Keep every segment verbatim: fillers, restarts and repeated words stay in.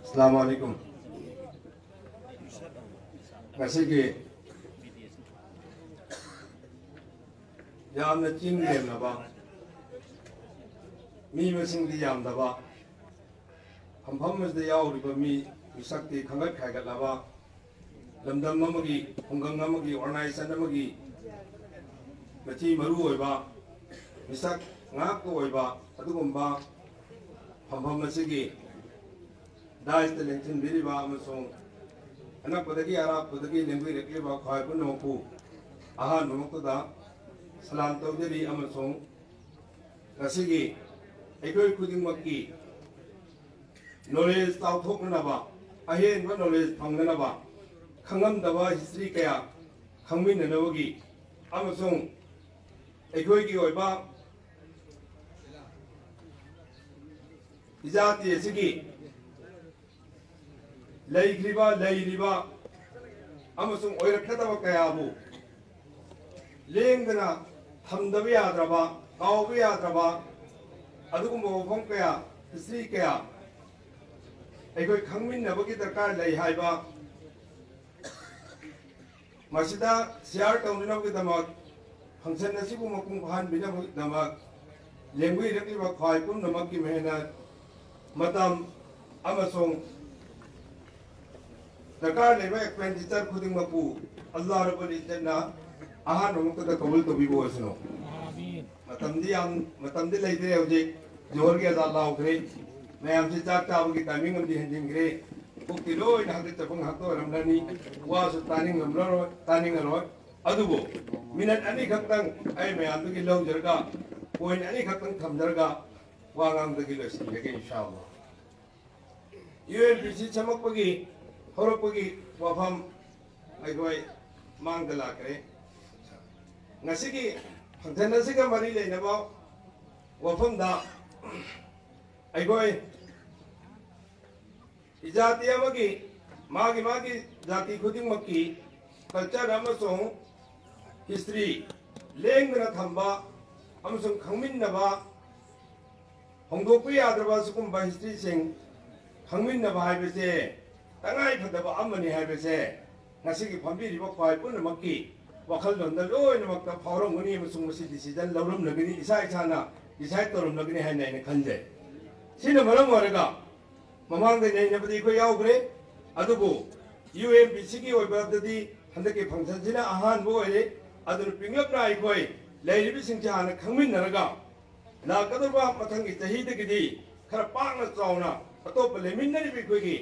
ꯑꯁꯂꯥꯃꯨ ꯑꯂꯥꯏꯀꯨꯝ꯫ ꯉꯁꯤꯒꯤ ꯌꯥꯝꯅ ꯆꯤꯡ ꯂꯦꯝꯂꯕ, ꯃꯤ ꯃꯁꯤꯡꯗꯤ ꯌꯥꯝꯗꯕ, ꯐꯝꯐꯝ ꯑꯁꯤꯗ ꯌꯥꯎꯔꯤꯕ ꯃꯤ ꯃꯤꯁꯛꯇꯤ ꯈꯪꯒꯠ ꯈꯥꯏꯒꯠꯂꯕ, ꯂꯝꯗꯝ ꯑꯃꯒꯤ, ꯈꯨꯡꯒꯪ ꯑꯃꯒꯤ, organization ꯑꯃꯒꯤ ꯃꯆꯤ ꯃꯔꯨ ꯑꯣꯏꯕ, ꯃꯤꯁꯛ ꯉꯥꯛꯇ ꯑꯣꯏꯕ ꯑꯗꯨꯒꯨꯝꯕ ꯐꯝꯐꯝ ꯑꯁꯤꯒꯤ dais ꯇ ꯂꯦꯡꯁꯤꯟꯕꯤꯔꯤꯕ ꯑꯃꯁꯨꯡ ꯑꯅꯛꯄꯗꯒꯤ ꯑꯔꯥꯞꯄꯗꯒꯤ ꯂꯦꯡꯕꯤꯔꯛꯂꯤꯕ ꯈ꯭ꯋꯥꯏ ꯄꯨꯝꯅꯃꯛꯄꯨ ꯑꯍꯥꯟꯕꯃꯛꯇꯗ ꯁꯂꯥꯝ ꯇꯧꯖꯔꯤ, ꯑꯃꯁꯨꯡ ꯉꯁꯤꯒꯤ ꯑꯩꯈꯣꯏ ꯈꯨꯗꯤꯡꯃꯛꯀꯤ knowledge ꯆꯥꯎꯊꯣꯛꯅꯅꯕ, ꯑꯍꯦꯟꯕ knowledge ꯐꯪꯅꯅꯕ, ꯈꯪꯉꯝꯗꯕ history ꯀꯌꯥ ꯈꯪꯃꯤꯟꯅꯅꯕꯒꯤ ꯑꯃꯁꯨꯡ ꯑꯩꯈꯣꯏꯒꯤ ꯑꯣꯏꯕ ꯏꯖꯥꯇꯤ ꯑꯁꯤꯒꯤ ꯂꯩꯈ꯭ꯔꯤꯕ, ꯂꯩꯔꯤꯕ ꯑꯃꯁꯨꯡ ꯑꯣꯏꯔꯛꯀꯗꯕ ꯀꯌꯥꯕꯨ ꯂꯦꯡꯗꯅ ꯊꯝꯗꯕ ꯌꯥꯗ꯭ꯔꯕ, ꯀꯥꯎꯕ ꯌꯥꯗ꯭ꯔꯕ ꯑꯗꯨꯒꯨꯝꯕ ꯋꯥꯐꯝ ꯀꯌꯥ, history ꯀꯌꯥ ꯑꯩꯈꯣꯏ ꯈꯪꯃꯤꯟꯅꯕꯒꯤ ꯗꯔꯀꯥꯔ ꯂꯩ ꯍꯥꯏꯕ ꯃꯁꯤꯗ share ꯇꯧꯅꯅꯕꯒꯤꯗꯃꯛ, function ꯑꯁꯤꯕꯨ ꯃꯄꯨꯡ ꯐꯥꯍꯟꯕꯤꯅꯕꯒꯤꯗꯃꯛ ꯂꯦꯡꯕꯤꯔꯛꯂꯤꯕ ꯈ꯭ꯋꯥꯏ ꯄꯨꯝꯅꯃꯛꯀꯤ ꯃꯍꯦꯟꯅ ꯃꯇꯝ ꯑꯃꯁꯨꯡ ꯗꯔꯀꯥꯔ ꯂꯩꯕ expenditure ꯈꯨꯗꯤꯡꯃꯛꯄꯨ ꯑꯜꯂꯥꯍ ꯔꯕꯨꯜ ꯏꯖꯠꯅ ꯑꯍꯥꯟꯕ ꯃꯛꯇꯗ ꯀꯕꯨꯜ ꯇꯧꯕꯤꯕ ꯑꯣꯏꯁꯅꯨ꯫ ꯃꯇꯝꯗꯤ ꯌꯥꯝ, ꯃꯇꯝꯗꯤ ꯂꯩꯇ꯭ꯔꯦ ꯍꯧꯖꯤꯛ꯫ ꯖꯣꯍꯔꯒꯤ ꯑꯖꯥꯟ ꯂꯥꯎꯈ꯭ꯔꯦ꯫ ꯃꯌꯥꯝꯁꯤ ꯆꯥꯛ ꯆꯥꯕꯒꯤ timing ꯑꯃꯗꯤ ꯍꯦꯟꯖꯤꯟꯈ꯭ꯔꯦ꯫ ꯄꯨꯛꯇꯤ ꯂꯣꯏꯅ ꯍꯥꯒꯠꯆꯕ ꯉꯥꯛꯇ ꯑꯣꯏꯔꯝꯂꯅꯤ꯫ ꯋꯥꯁꯨ ꯇꯥꯅꯤꯡꯉꯝꯂꯔꯣꯏ, ꯇꯥꯅꯤꯡꯉꯔꯣꯏ꯫ ꯑꯗꯨꯕꯨ minute ꯑꯅꯤꯈꯛꯇꯪ ꯑꯩ ꯃꯌꯥꯝꯗꯒꯤ ꯂꯧꯖꯔꯒ, point ꯑꯅꯤꯈꯛꯇꯪ ꯊꯝꯖꯔꯒ ꯋꯥ ꯉꯥꯡꯕꯗꯒꯤ ꯂꯣꯏꯁꯤꯟꯖꯒꯦ, ꯏꯟꯁꯥ ꯑꯜꯂꯥꯍ꯫ ꯌꯨ ꯑꯦꯟ ꯄꯤ ꯁꯤ ꯁꯦꯝꯃꯛꯄꯒꯤ ꯍꯧꯔꯛꯄꯒꯤ ꯋꯥꯐꯝ ꯑꯩꯈꯣꯏ ꯃꯥꯡꯗ ꯂꯥꯛꯈ꯭ꯔꯦ꯫ ꯉꯁꯤꯒꯤ function ꯑꯁꯤꯒ ꯃꯔꯤ ꯂꯩꯅꯕ ꯋꯥꯐꯝꯗ ꯑꯩꯈꯣꯏ ꯏꯖꯥꯇꯤ ꯑꯃꯒꯤ, ꯃꯥꯒꯤ ꯃꯥꯒꯤ ꯖꯥꯇꯤ ꯈꯨꯗꯤꯡꯃꯛꯀꯤ culture ꯑꯃꯁꯨꯡ history ꯂꯦꯡꯗꯅ ꯊꯝꯕ ꯑꯃꯁꯨꯡ ꯈꯪꯃꯤꯟꯅꯕ, ꯍꯣꯡꯗꯣꯛꯄ ꯌꯥꯗ꯭ꯔꯕ ꯑꯁꯤꯒꯨꯝꯕ historyꯁꯤꯡ ꯈꯪꯃꯤꯟꯅꯕ ꯍꯥꯏꯕꯁꯦ ꯇꯉꯥꯏ ꯐꯗꯕ ꯑꯃꯅꯤ ꯍꯥꯏꯕꯁꯦ ꯉꯁꯤꯒꯤ ꯐꯝꯕꯤꯔꯤꯕ ꯈ꯭ꯋꯥꯏ ꯄꯨꯝꯅꯃꯛꯀꯤ ꯋꯥꯈꯜꯂꯣꯟꯗ ꯂꯣꯏꯅꯃꯛꯇ ꯐꯥꯎꯔꯝꯒꯅꯤ ꯑꯃꯁꯨꯡ ꯃꯁꯤ decision ꯂꯧꯔꯝꯂꯒꯅꯤ, ꯏꯁꯥ ꯏꯁꯥꯅ decide ꯇꯧꯔꯝꯂꯒꯅꯤ ꯍꯥꯏꯅ ꯑꯩꯅ ꯈꯟꯖꯩ꯫ ꯁꯤꯅ ꯃꯔꯝ ꯑꯣꯏꯔꯒ ꯃꯃꯥꯡꯗ ꯅꯩꯅꯕꯗꯤ ꯑꯩꯈꯣꯏ ꯌꯥꯎꯈ꯭ꯔꯦ, ꯑꯗꯨꯕꯨ UNPCꯒꯤ ꯑꯣꯏꯕꯗꯗꯤ ꯍꯟꯗꯛꯀꯤ functionꯁꯤꯅ ꯑꯍꯥꯟꯕ ꯑꯣꯏꯔꯦ꯫ ꯑꯗꯨꯅ ꯄꯤꯡꯂꯞꯅ ꯑꯩꯈꯣꯏ ꯂꯩꯔꯤꯕꯁꯤꯡꯁꯦ ꯍꯥꯟꯅ ꯈꯪꯃꯤꯟꯅꯔꯒ ꯂꯥꯛꯀꯗꯧꯕ ꯃꯊꯪꯒꯤ ꯆꯍꯤꯗꯒꯤꯗꯤ ꯈꯔ ꯄꯥꯛꯅ ꯆꯥꯎꯅ ꯑꯇꯣꯞꯄ ꯂꯩꯃꯤꯟꯅꯔꯤꯕ ꯑꯩꯈꯣꯏꯒꯤ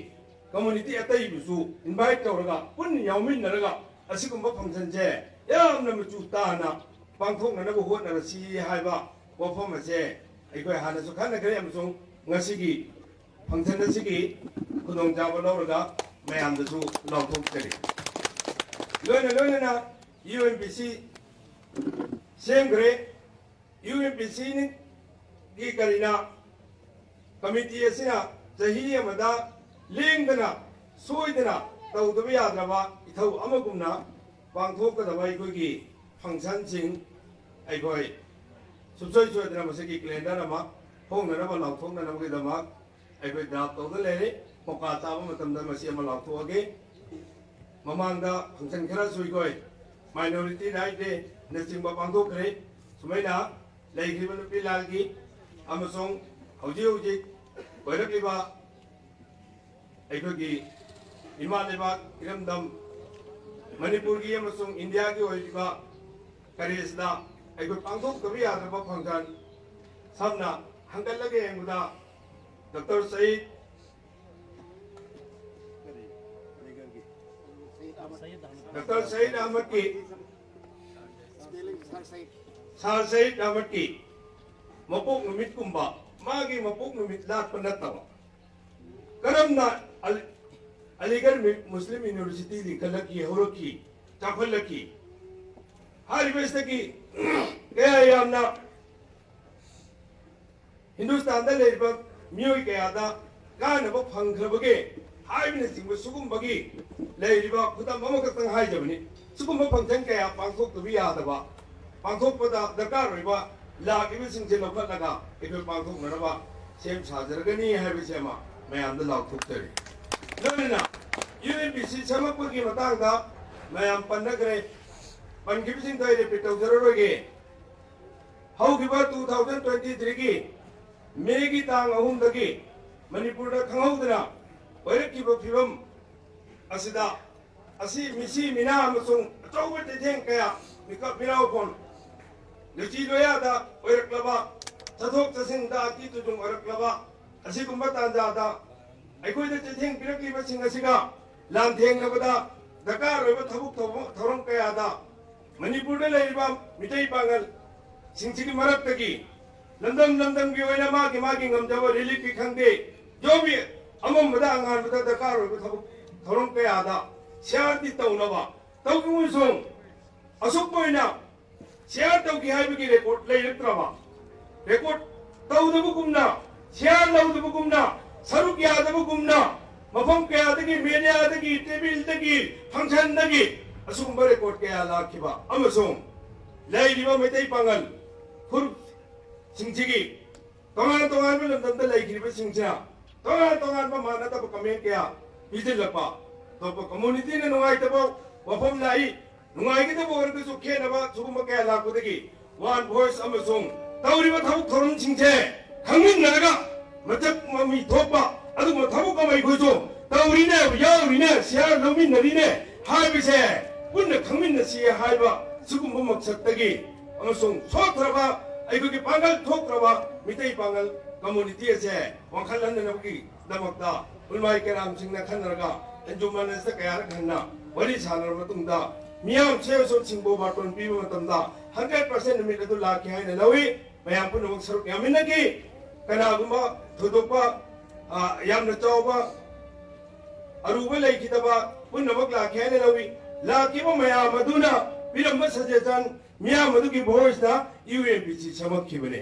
community ꯑꯇꯩꯕꯨꯁꯨ invite ꯇꯧꯔꯒ ꯄꯨꯟꯅ ꯌꯥꯎꯃꯤꯟꯅꯔꯒ ꯑꯁꯤꯒꯨꯝꯕ functionꯁꯦ ꯌꯥꯝꯅ ꯃꯆꯨ ꯇꯥꯅ ꯄꯥꯡꯊꯣꯛꯅꯅꯕ ꯍꯣꯠꯅꯔꯁꯤ ꯍꯥꯏꯕ ꯋꯥꯐꯝ ꯑꯁꯦ ꯑꯩꯈꯣꯏ ꯍꯥꯟꯅꯁꯨ ꯈꯟꯅꯈ꯭ꯔꯦ ꯑꯃꯁꯨꯡ ꯉꯁꯤꯒꯤ function ꯑꯁꯤꯒꯤ ꯈꯨꯗꯣꯡꯆꯥꯕ ꯂꯧꯔꯒ ꯃꯌꯥꯝꯗꯁꯨ ꯂꯥꯎꯊꯣꯛꯆꯔꯤ꯫ ꯂꯣꯏꯅ ꯂꯣꯏꯅꯅ UNPC ꯁꯦꯝꯈ꯭ꯔꯦ꯫ UNPCꯒꯤ ꯀꯔꯤꯅ committee ꯑꯁꯤꯅ ꯆꯍꯤ ꯑꯃꯗ ꯂꯦꯡꯗꯅ ꯁꯣꯏꯗꯅ ꯇꯧꯗꯕ ꯌꯥꯗ꯭ꯔꯕ ꯏꯊꯧ ꯑꯃꯒꯨꯝꯅ ꯄꯥꯡꯊꯣꯛꯀꯗꯕ ꯑꯩꯈꯣꯏꯒꯤ functionꯁꯤꯡ ꯑꯩꯈꯣꯏ ꯁꯨꯡꯁꯣꯏ ꯁꯣꯏꯗꯅ ꯃꯁꯤꯒꯤ calendar ꯑꯃ ꯐꯣꯡꯅꯅꯕ ꯂꯥꯎꯊꯣꯛꯅꯅꯕꯒꯤꯗꯃꯛ ꯑꯩꯈꯣꯏ draft ꯇꯧꯗ ꯂꯩꯔꯦ꯫ ꯃꯧꯀꯥ ꯆꯥꯕ ꯃꯇꯝꯗ ꯃꯁꯤ ꯑꯃ ꯂꯥꯎꯊꯣꯛꯑꯒꯦ꯫ ꯃꯃꯥꯡꯗ function ꯈꯔꯁꯨ ꯑꯩꯈꯣꯏ minority right dayꯅꯆꯤꯡꯕ ꯄꯥꯡꯊꯣꯛꯈ꯭ꯔꯦ꯫ ꯁꯨꯃꯥꯏꯅ ꯂꯩꯈ꯭ꯔꯤꯕ ꯅꯨꯄꯤ ꯂꯥꯜꯒꯤ ꯑꯃꯁꯨꯡ ꯍꯧꯖꯤꯛ ꯍꯧꯖꯤꯛ ꯑꯣꯏꯔꯛꯂꯤꯕ ꯑꯩꯈꯣꯏꯒꯤ ꯏꯃꯥ ꯂꯩꯕꯥꯛ ꯏꯔꯝꯗꯝ ꯃꯅꯤꯄꯨꯔꯒꯤ ꯑꯃꯁꯨꯡ ꯏꯟꯗꯤꯌꯥꯒꯤ ꯑꯣꯏꯔꯤꯕ ꯀꯔꯦꯁꯅ ꯑꯩꯈꯣꯏ ꯄꯥꯡꯊꯣꯛꯇꯕ ꯌꯥꯗ꯭ꯔꯕ function, ꯁꯝꯅ ꯍꯪꯒꯠꯂꯒ ꯌꯦꯡꯕꯗ ꯗꯣꯛꯇꯔ ꯁꯌꯤꯗ, ꯗꯣꯛꯇꯔ ꯁꯌꯤꯗ ꯑꯍꯃꯗꯀꯤ, ꯁꯥꯔ ꯁꯌꯤꯗ ꯑꯍꯃꯗꯀꯤ ꯃꯄꯣꯛ ꯅꯨꯃꯤꯠꯀꯨꯝꯕ, ꯃꯥꯒꯤ ꯃꯄꯣꯛ ꯅꯨꯃꯤꯠ ꯂꯥꯠꯄ ꯅꯠꯇꯕ, ꯀꯔꯝꯅ ꯑꯂꯤ-, ꯑꯂꯤꯒꯔ ꯃꯤ-, ꯃꯨꯁꯂꯤꯝ ꯌꯨꯅꯤꯚꯔꯁꯤꯇꯤ ꯂꯤꯡꯈꯠꯂꯛꯈꯤ, ꯍꯧꯔꯛꯈꯤ, ꯆꯥꯎꯈꯠꯂꯛꯈꯤ? ꯍꯥꯏꯔꯤꯕꯁꯤꯗꯒꯤ ꯀꯌꯥ ꯌꯥꯝꯅ ꯍꯤꯟꯗꯨꯁꯇꯥꯟꯗ ꯂꯩꯔꯤꯕ ꯃꯤꯑꯣꯏ ꯀꯌꯥꯗ ꯀꯥꯟꯅꯕ ꯐꯪꯈ꯭ꯔꯕꯒꯦ ꯍꯥꯏꯕꯅꯆꯤꯡꯕ ꯁꯤꯒꯨꯝꯕꯒꯤ ꯂꯩꯔꯤꯕ ꯈꯨꯗꯝ ꯑꯃꯈꯛꯇꯪ ꯍꯥꯏꯖꯕꯅꯤ꯫ ꯁꯤꯒꯨꯝꯕ function ꯀꯌꯥ ꯄꯥꯡꯊꯣꯛꯇꯕ ꯌꯥꯗꯕ, ꯄꯥꯡꯊꯣꯛꯄꯗ ꯗꯔꯀꯥꯔ ꯑꯣꯏꯕ ꯂꯥꯛꯂꯤꯕꯁꯤꯡꯁꯦ ꯂꯧꯈꯠꯂꯒ ꯑꯩꯈꯣꯏ ꯄꯥꯡꯊꯣꯛꯅꯅꯕ ꯁꯦꯝ ꯁꯥꯖꯔꯒꯅꯤ ꯍꯥꯏꯕꯁꯤ ꯑꯃ꯫ ꯃꯌꯥꯝꯗ ꯂꯥꯎꯊꯣꯛꯆꯔꯤ꯫ ꯂꯣꯏꯅꯅ ꯌꯨ ꯑꯦꯟ ꯄꯤ ꯁꯤ ꯁꯦꯝꯃꯛꯄꯒꯤ ꯃꯇꯥꯡꯗ ꯃꯌꯥꯝ ꯄꯟꯅꯈ꯭ꯔꯦ꯫ ꯄꯟꯈꯤꯕꯁꯤꯡꯗꯣ ꯑꯩ ꯔꯤꯄꯤꯠ ꯇꯧꯖꯔꯔꯣꯏꯒꯦ꯫ ꯍꯧꯈꯤꯕ ꯇꯨ ꯊꯥꯎꯖꯟ ꯇ꯭ꯋꯦꯟꯇꯤ ꯊ꯭ꯔꯤꯒꯤ ꯃꯦꯒꯤ ꯇꯥꯡ ꯑꯍꯨꯝꯗꯒꯤ ꯃꯅꯤꯄꯨꯔꯗ ꯈꯪꯍꯧꯗꯅ ꯑꯣꯏꯔꯛꯈꯤꯕ ꯐꯤꯕꯝ ꯑꯁꯤꯗ ꯑꯁꯤ ꯃꯤꯁꯤ ꯃꯤꯅꯥ ꯑꯃꯁꯨꯡ ꯑꯆꯧꯕ ꯆꯩꯊꯦꯡ ꯀꯌꯥ ꯃꯤꯀꯞ ꯃꯤꯔꯥꯎꯐꯝ ꯂꯨꯆꯤ ꯂꯣꯌꯥꯗ ꯑꯣꯏꯔꯛꯂꯕ, ꯆꯠꯊꯣꯛ ꯆꯠꯁꯤꯟꯗ ꯑꯀꯤ ꯇꯨꯖꯨꯡ ꯑꯣꯏꯔꯛꯂꯕ ꯑꯁꯤꯒꯨꯝꯕ ꯇꯥꯟꯖꯥꯗ ꯑꯩꯈꯣꯏꯗ ꯆꯩꯊꯦꯡ ꯄꯤꯔꯛꯂꯤꯕꯁꯤꯡ ꯑꯁꯤꯒ ꯂꯥꯟꯊꯦꯡꯅꯕꯗ ꯗꯔꯀꯥꯔ ꯑꯣꯏꯕ ꯊꯕꯛ ꯊꯧꯕ-, ꯊꯧꯔꯝ ꯀꯌꯥꯗ ꯃꯅꯤꯄꯨꯔꯗ ꯂꯩꯔꯤꯕ ꯃꯤꯇꯩ ꯄꯥꯡꯒꯜꯁꯤꯡꯁꯤꯒꯤ ꯃꯔꯛꯇꯒꯤ ꯂꯝꯗꯝ ꯂꯝꯗꯝꯒꯤ ꯑꯣꯏꯅ ꯃꯥꯒꯤ ꯃꯥꯒꯤ ꯉꯝꯖꯕ ꯔꯤꯂꯤꯐꯀꯤ ꯈꯪꯗꯦ, ꯖꯣꯕꯤ ꯑꯃꯝꯕꯗ ꯑꯉꯥꯟꯕꯗ ꯗꯔꯀꯥꯔ ꯑꯣꯏꯕ ꯊꯕꯛ ꯊꯧꯔꯝ ꯀꯌꯥꯗ ꯁꯤꯌꯥꯔꯗꯤ ꯇꯧꯅꯕ ꯇꯧꯗꯨꯅꯁꯨ ꯑꯁꯨꯛ ꯑꯣꯏꯅ ꯁꯤꯌꯥꯔ ꯇꯧꯈꯤ ꯍꯥꯏꯕꯒꯤ ꯔꯦꯀꯣꯔꯠ ꯂꯩꯔꯛꯇ꯭ꯔꯕ, ꯔꯦꯀꯣꯔꯠ ꯇꯧꯗꯕꯒꯨꯝꯅ, ꯁꯤꯌꯥꯔ ꯂꯧꯗꯕꯒꯨꯝꯅ, ꯁꯔꯨꯛ ꯌꯥꯗꯕꯒꯨꯝꯅ ꯃꯐꯝ ꯀꯌꯥꯗꯒꯤ, ꯃꯦꯗꯤꯌꯥꯗꯒꯤ, ꯇꯦꯕꯤꯜꯗꯒꯤ, ꯐꯪꯁꯟꯗꯒꯤ ꯑꯁꯤꯒꯨꯝꯕ ꯔꯦꯀꯣꯔꯠ ꯀꯌꯥ ꯂꯥꯛꯈꯤꯕ ꯑꯃꯁꯨꯡ ꯂꯩꯔꯤꯕ ꯃꯩꯇꯩ ꯄꯥꯉꯜ ꯐꯨꯔꯨꯞꯁꯤꯡꯁꯤꯒꯤ ꯇꯣꯉꯥꯟ ꯇꯣꯉꯥꯟꯕ ꯂꯝꯗꯝꯗ ꯂꯩꯈ꯭ꯔꯤꯕꯁꯤꯡꯁꯤꯅ ꯇꯣꯉꯥꯟ ꯇꯣꯉꯥꯟꯕ ꯃꯥꯟꯅꯗꯕ ꯀꯃꯦꯟ ꯀꯌꯥ ꯄꯤꯁꯤꯜꯂꯛꯄ, ꯑꯇꯣꯞꯄ ꯀꯝꯃꯨꯅꯤꯇꯤꯅ ꯅꯨꯡꯉꯥꯏꯇꯕ ꯋꯥꯐꯝ ꯂꯥꯛꯏ, ꯅꯨꯡꯉꯥꯏꯒꯗꯕ ꯑꯣꯏꯔꯒꯁꯨ ꯈꯦꯠꯅꯕ ꯁꯤꯒꯨꯝꯕ ꯀꯌꯥ ꯂꯥꯛꯄꯗꯒꯤ ꯋꯥꯟ ꯚꯣꯏꯁ ꯑꯃꯁꯨꯡ ꯇꯧꯔꯤꯕ ꯊꯕꯛ ꯊꯧꯔꯝꯁꯤꯡꯁꯦ ꯈꯪꯃꯤꯟꯅꯔꯒ ꯃꯊꯛ ꯃꯃꯤ ꯊꯣꯛꯄ ꯑꯗꯨꯒꯨꯝꯕ ꯊꯕꯛ ꯑꯃ ꯑꯩꯈꯣꯏꯁꯨ ꯇꯧꯔꯤꯅꯦ, ꯌꯥꯎꯔꯤꯅꯦ, ꯁꯤꯌꯥꯔ ꯂꯧꯃꯤꯟꯅꯔꯤꯅꯦ ꯍꯥꯏꯕꯁꯦ ꯄꯨꯟꯅ ꯈꯪꯃꯤꯟꯅꯁꯤ ꯍꯥꯏꯕ ꯁꯤꯒꯨꯝꯕ ꯃꯛꯁꯠꯇꯒꯤ ꯑꯃꯁꯨꯡ ꯁꯣꯠꯊ꯭ꯔꯕ ꯑꯩꯈꯣꯏꯒꯤ ꯄꯥꯡꯒꯜ ꯊꯣꯛꯇ꯭ꯔꯕ ꯃꯤꯇꯩ ꯄꯥꯡꯒꯜ ꯀꯝꯃꯨꯅꯤꯇꯤ ꯑꯁꯦ ꯋꯥꯡꯈꯠꯍꯟꯅꯅꯕꯒꯤꯗꯃꯛꯇ ꯎꯂꯃꯥꯏ ꯀꯔꯥꯝꯁꯤꯡꯅ ꯈꯟꯅꯔꯒ ꯑꯟꯖꯨꯃꯟ ꯑꯁꯤꯗ ꯀꯌꯥꯔꯛ ꯍꯟꯅ ꯋꯥꯔꯤ ꯁꯥꯟꯅꯔꯕ ꯃꯇꯨꯡꯗ ꯃꯤꯌꯥꯝ ꯁꯦꯜ ꯁꯣꯠꯁꯤꯡꯕꯨ ꯕꯥꯔꯇꯣꯟ ꯄꯤꯕ ꯃꯇꯝꯗ ꯍꯟꯗ꯭ꯔꯦꯠ ꯄꯥꯔꯁꯦꯟ ꯅꯨꯃꯤꯠ ꯑꯗꯨ ꯂꯥꯛꯈꯤ ꯍꯥꯏꯅ ꯂꯧꯏ꯫ ꯃꯌꯥꯝ ꯄꯨꯝꯅꯃꯛ ꯁꯔꯨꯛ ꯌꯥꯃꯤꯟꯅꯈꯤ꯫ ꯀꯅꯥꯒꯨꯝꯕ ꯊꯣꯏꯗꯣꯛꯄ, ꯑ, ꯌꯥꯝꯅ ꯆꯥꯎꯕ ꯑꯔꯨꯕ ꯂꯩꯈꯤꯗꯕ ꯄꯨꯝꯅꯃꯛ ꯂꯥꯛꯈꯤ ꯍꯥꯏꯅ ꯂꯧꯏ꯫ ꯂꯥꯛꯈꯤꯕ ꯃꯌꯥꯝ ꯑꯗꯨꯅ ꯄꯤꯔꯝꯕ ꯁꯖꯦꯁꯟ ꯃꯤꯌꯥꯝ ꯑꯗꯨꯒꯤ ꯚꯣꯏꯁꯅ ꯌꯨ ꯑꯦꯟ ꯄꯤ ꯁꯤ ꯁꯦꯝꯃꯛꯈꯤꯕꯅꯤ꯫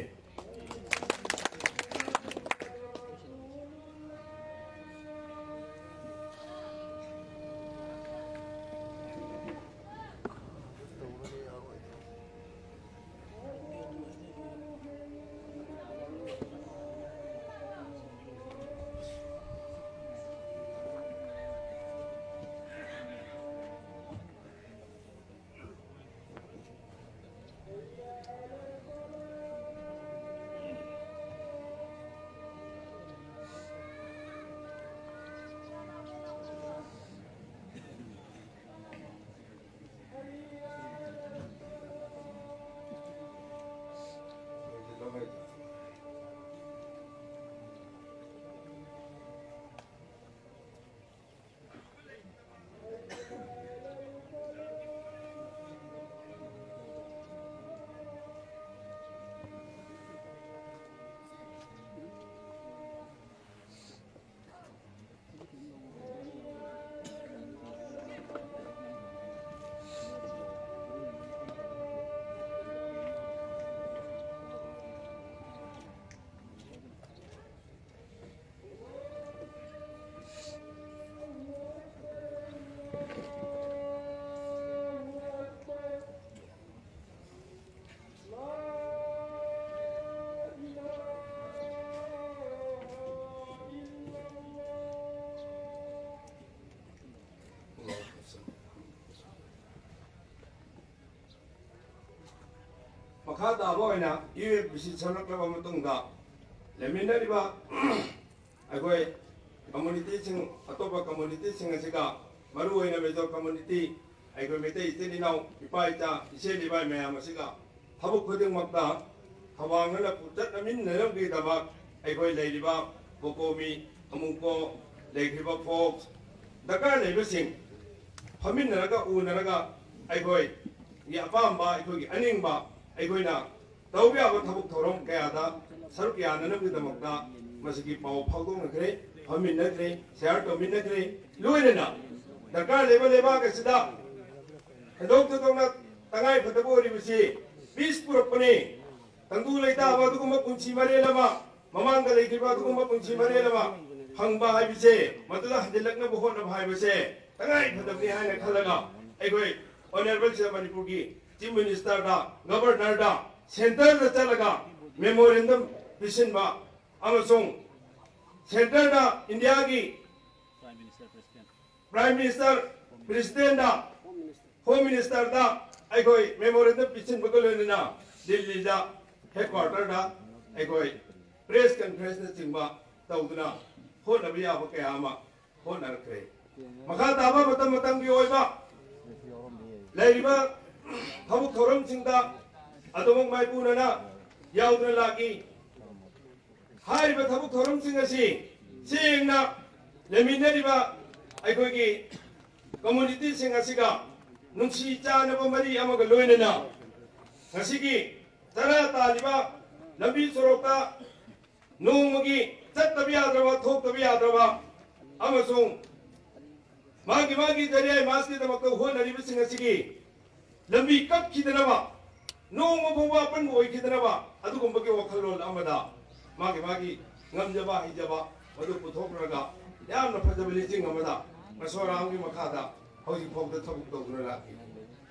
ꯃꯈꯥ ꯇꯥꯕ ꯑꯣꯏꯅ ꯌꯨ ꯑꯦꯐ ꯕꯤ ꯁꯤ ꯁꯦꯝꯂꯛꯂꯕ ꯃꯇꯨꯡꯗ ꯂꯩꯃꯤꯟꯅꯔꯤꯕ ꯑꯩꯈꯣꯏ ꯀꯝꯃꯨꯅꯤꯇꯤꯁꯤꯡ, ꯑꯇꯣꯞꯄ ꯀꯝꯃꯨꯅꯤꯇꯤꯁꯤꯡ ꯑꯁꯤꯒ, ꯃꯔꯨꯑꯣꯏꯅ ꯃꯤꯖꯣ ꯀꯝꯃꯨꯅꯤꯇꯤ, ꯑꯩꯈꯣꯏ ꯃꯩꯇꯩ ꯏꯆꯤꯜ ꯏꯅꯥꯎ, ꯏꯄꯥ ꯏꯆꯥ, ꯏꯆꯦꯜ ꯏꯕꯥꯏ ꯃꯌꯥꯝ ꯑꯁꯤꯒ ꯊꯕꯛ ꯈꯨꯗꯤꯡꯃꯛꯇ ꯊꯧꯕꯥꯡꯅꯅ ꯆꯠꯅꯃꯤꯟꯅꯅꯕꯒꯤꯗꯃꯛ ꯑꯩꯈꯣꯏ ꯂꯩꯔꯤꯕ ꯀꯣꯀꯣꯃꯤ, ꯑꯃꯨꯀꯣ, ꯂꯩꯈ꯭ꯔꯤꯕ ꯐꯣꯛꯁ, ꯗꯔꯀꯥꯔ ꯂꯩꯕꯁꯤꯡ ꯐꯝꯃꯤꯟꯅꯔꯒ, ꯎꯅꯔꯒ ꯑꯩꯈꯣꯏꯒꯤ ꯑꯄꯥꯝꯕ, ꯑꯩꯈꯣꯏꯒꯤ ꯑꯅꯤꯡꯕ ꯑꯩꯈꯣꯏꯅ ꯇꯧꯕ ꯌꯥꯕ ꯊꯕꯛ ꯊꯧꯔꯝ ꯀꯌꯥꯗ ꯁꯔꯨꯛ ꯌꯥꯅꯅꯕꯒꯤꯗꯃꯛꯇ ꯃꯁꯤꯒꯤ ꯄꯥꯎ ꯐꯥꯎꯗꯣꯛꯅꯈ꯭ꯔꯦ, ꯐꯝꯃꯤꯟꯅꯈ꯭ꯔꯦ, ꯁꯤꯌꯥꯔ ꯇꯧꯃꯤꯟꯅꯈ꯭ꯔꯦ꯫ ꯂꯣꯏꯅꯅ ꯗꯔꯀꯥꯔ ꯂꯩꯕ ꯂꯩꯕꯥꯛ ꯑꯁꯤꯗ ꯈꯟꯗꯣꯛ ꯊꯣꯏꯗꯣꯛꯅ ꯇꯉꯥꯏ ꯐꯗꯕ ꯑꯣꯏꯔꯤꯕꯁꯤ ꯄꯤꯁ ꯄꯨꯔꯛꯄꯅꯤ꯫ ꯇꯪꯗꯨ ꯂꯩꯇꯥꯕ ꯑꯗꯨꯒꯨꯝꯕ ꯄꯨꯟꯁꯤ ꯃꯔꯦꯜ ꯑꯃ, ꯃꯃꯥꯡꯗ ꯂꯩꯈꯤꯕ ꯑꯗꯨꯒꯨꯝꯕ ꯄꯨꯟꯁꯤ ꯃꯔꯦꯜ ꯑꯃ ꯐꯪꯕ ꯍꯥꯏꯕꯁꯦ, ꯃꯗꯨꯗ ꯍꯟꯖꯤꯜꯂꯛꯅꯕ ꯍꯣꯠꯅꯕ ꯍꯥꯏꯕꯁꯦ ꯇꯉꯥꯏ ꯐꯗꯕꯅꯤ ꯍꯥꯏꯅ ꯈꯜꯂꯒ ꯑꯩꯈꯣꯏ ꯑꯣꯅꯔꯦꯕꯜ ꯁꯤꯗ ꯃꯅꯤꯄꯨꯔꯒꯤ ꯆꯤꯐ ꯃꯤꯅꯤꯁꯇꯔꯗ, ꯒꯕꯔꯅꯔꯗ, ꯁꯦꯟꯇꯔꯗ ꯆꯠꯂꯒ ꯃꯦꯃꯣꯔꯦꯟꯗꯝ ꯄꯤꯁꯤꯟꯕ ꯑꯃꯁꯨꯡ ꯁꯦꯟꯇꯔꯗ ꯏꯟꯗꯤꯌꯥꯒꯤ ꯄ꯭ꯔꯥꯏꯝ ꯃꯤꯅꯤꯁꯇꯔ, ꯄ꯭ꯔꯦꯁꯤꯗꯦꯟꯗ, ꯍꯣꯝ ꯃꯤꯅꯤꯁꯇꯔꯗ ꯑꯩꯈꯣꯏ ꯃꯦꯃꯣꯔꯦꯟꯗꯝ ꯄꯤꯁꯤꯟꯕꯒ ꯂꯣꯏꯅꯅ ꯗꯤꯜꯂꯤꯗ ꯍꯦꯗꯀ꯭ꯋꯥꯇꯔꯗ ꯑꯩꯈꯣꯏ ꯄ꯭ꯔꯦꯁ ꯀꯟꯐꯔꯦꯟꯁꯅꯆꯤꯡꯕ ꯇꯧꯗꯨꯅ ꯍꯣꯠꯅꯕ ꯌꯥꯕ ꯀꯌꯥ ꯑꯃ ꯍꯣꯠꯅꯔꯛꯈ꯭ꯔꯦ꯫ ꯃꯈꯥ ꯇꯥꯕ ꯃꯇꯝ ꯃꯇꯝꯒꯤ ꯑꯣꯏꯕ ꯂꯩꯔꯤꯕ ꯊꯕꯛ ꯊꯧꯔꯝꯁꯤꯡꯗ ꯑꯗꯨꯃꯛ ꯃꯥꯏꯄꯨꯅꯅ ꯌꯥꯎꯗꯨꯅ ꯂꯥꯛꯏ꯫ ꯍꯥꯏꯔꯤꯕ ꯊꯕꯛ ꯊꯧꯔꯝꯁꯤꯡ ꯑꯁꯤ ꯁꯦꯡꯅ ꯂꯩꯃꯤꯟꯅꯔꯤꯕ ꯑꯩꯈꯣꯏꯒꯤ ꯀꯝꯃꯨꯅꯤꯇꯤꯁꯤꯡ ꯑꯁꯤꯒ ꯅꯨꯡꯁꯤ ꯆꯥꯟꯅꯕ ꯃꯔꯤ ꯑꯃꯒ ꯂꯣꯏꯅꯅ ꯉꯁꯤꯒꯤ ꯇꯔꯥ ꯇꯥꯔꯤꯕ ꯂꯝꯕꯤ ꯁꯣꯔꯣꯛꯇ ꯅꯣꯡꯃꯒꯤ ꯆꯠꯇꯕ ꯌꯥꯗ꯭ꯔꯕ, ꯊꯣꯛꯇꯕ ꯌꯥꯗ꯭ꯔꯕ ꯑꯃꯁꯨꯡ ꯃꯥꯒꯤ ꯃꯥꯒꯤ ꯖꯔꯤꯌꯥ ꯏꯃꯥꯖꯀꯤꯗꯃꯛꯇ ꯍꯣꯠꯅꯔꯤꯕꯁꯤꯡ ꯑꯁꯤꯒꯤ ꯂꯝꯕꯤ ꯀꯛꯈꯤꯗꯅꯕ, ꯅꯣꯡꯃ ꯐꯥꯎꯕ ꯑꯄꯟꯕ ꯑꯣꯏꯈꯤꯗꯅꯕ ꯑꯗꯨꯒꯨꯝꯕꯒꯤ ꯋꯥꯈꯜꯂꯣꯟ ꯑꯃꯗ ꯃꯥꯒꯤ ꯃꯥꯒꯤ ꯉꯝꯖꯕ ꯍꯩꯖꯕ ꯃꯗꯨ ꯄꯨꯊꯣꯛꯂꯒ ꯌꯥꯝꯅ ꯐꯖꯕ ꯂꯤꯆꯤꯡ ꯑꯃꯗ ꯃꯁꯣꯔꯥꯝꯒꯤ ꯃꯈꯥꯗ ꯍꯧꯖꯤꯛ ꯐꯥꯎꯗ ꯊꯕꯛ ꯇꯧꯗꯨꯅ ꯂꯥꯛꯂꯤ꯫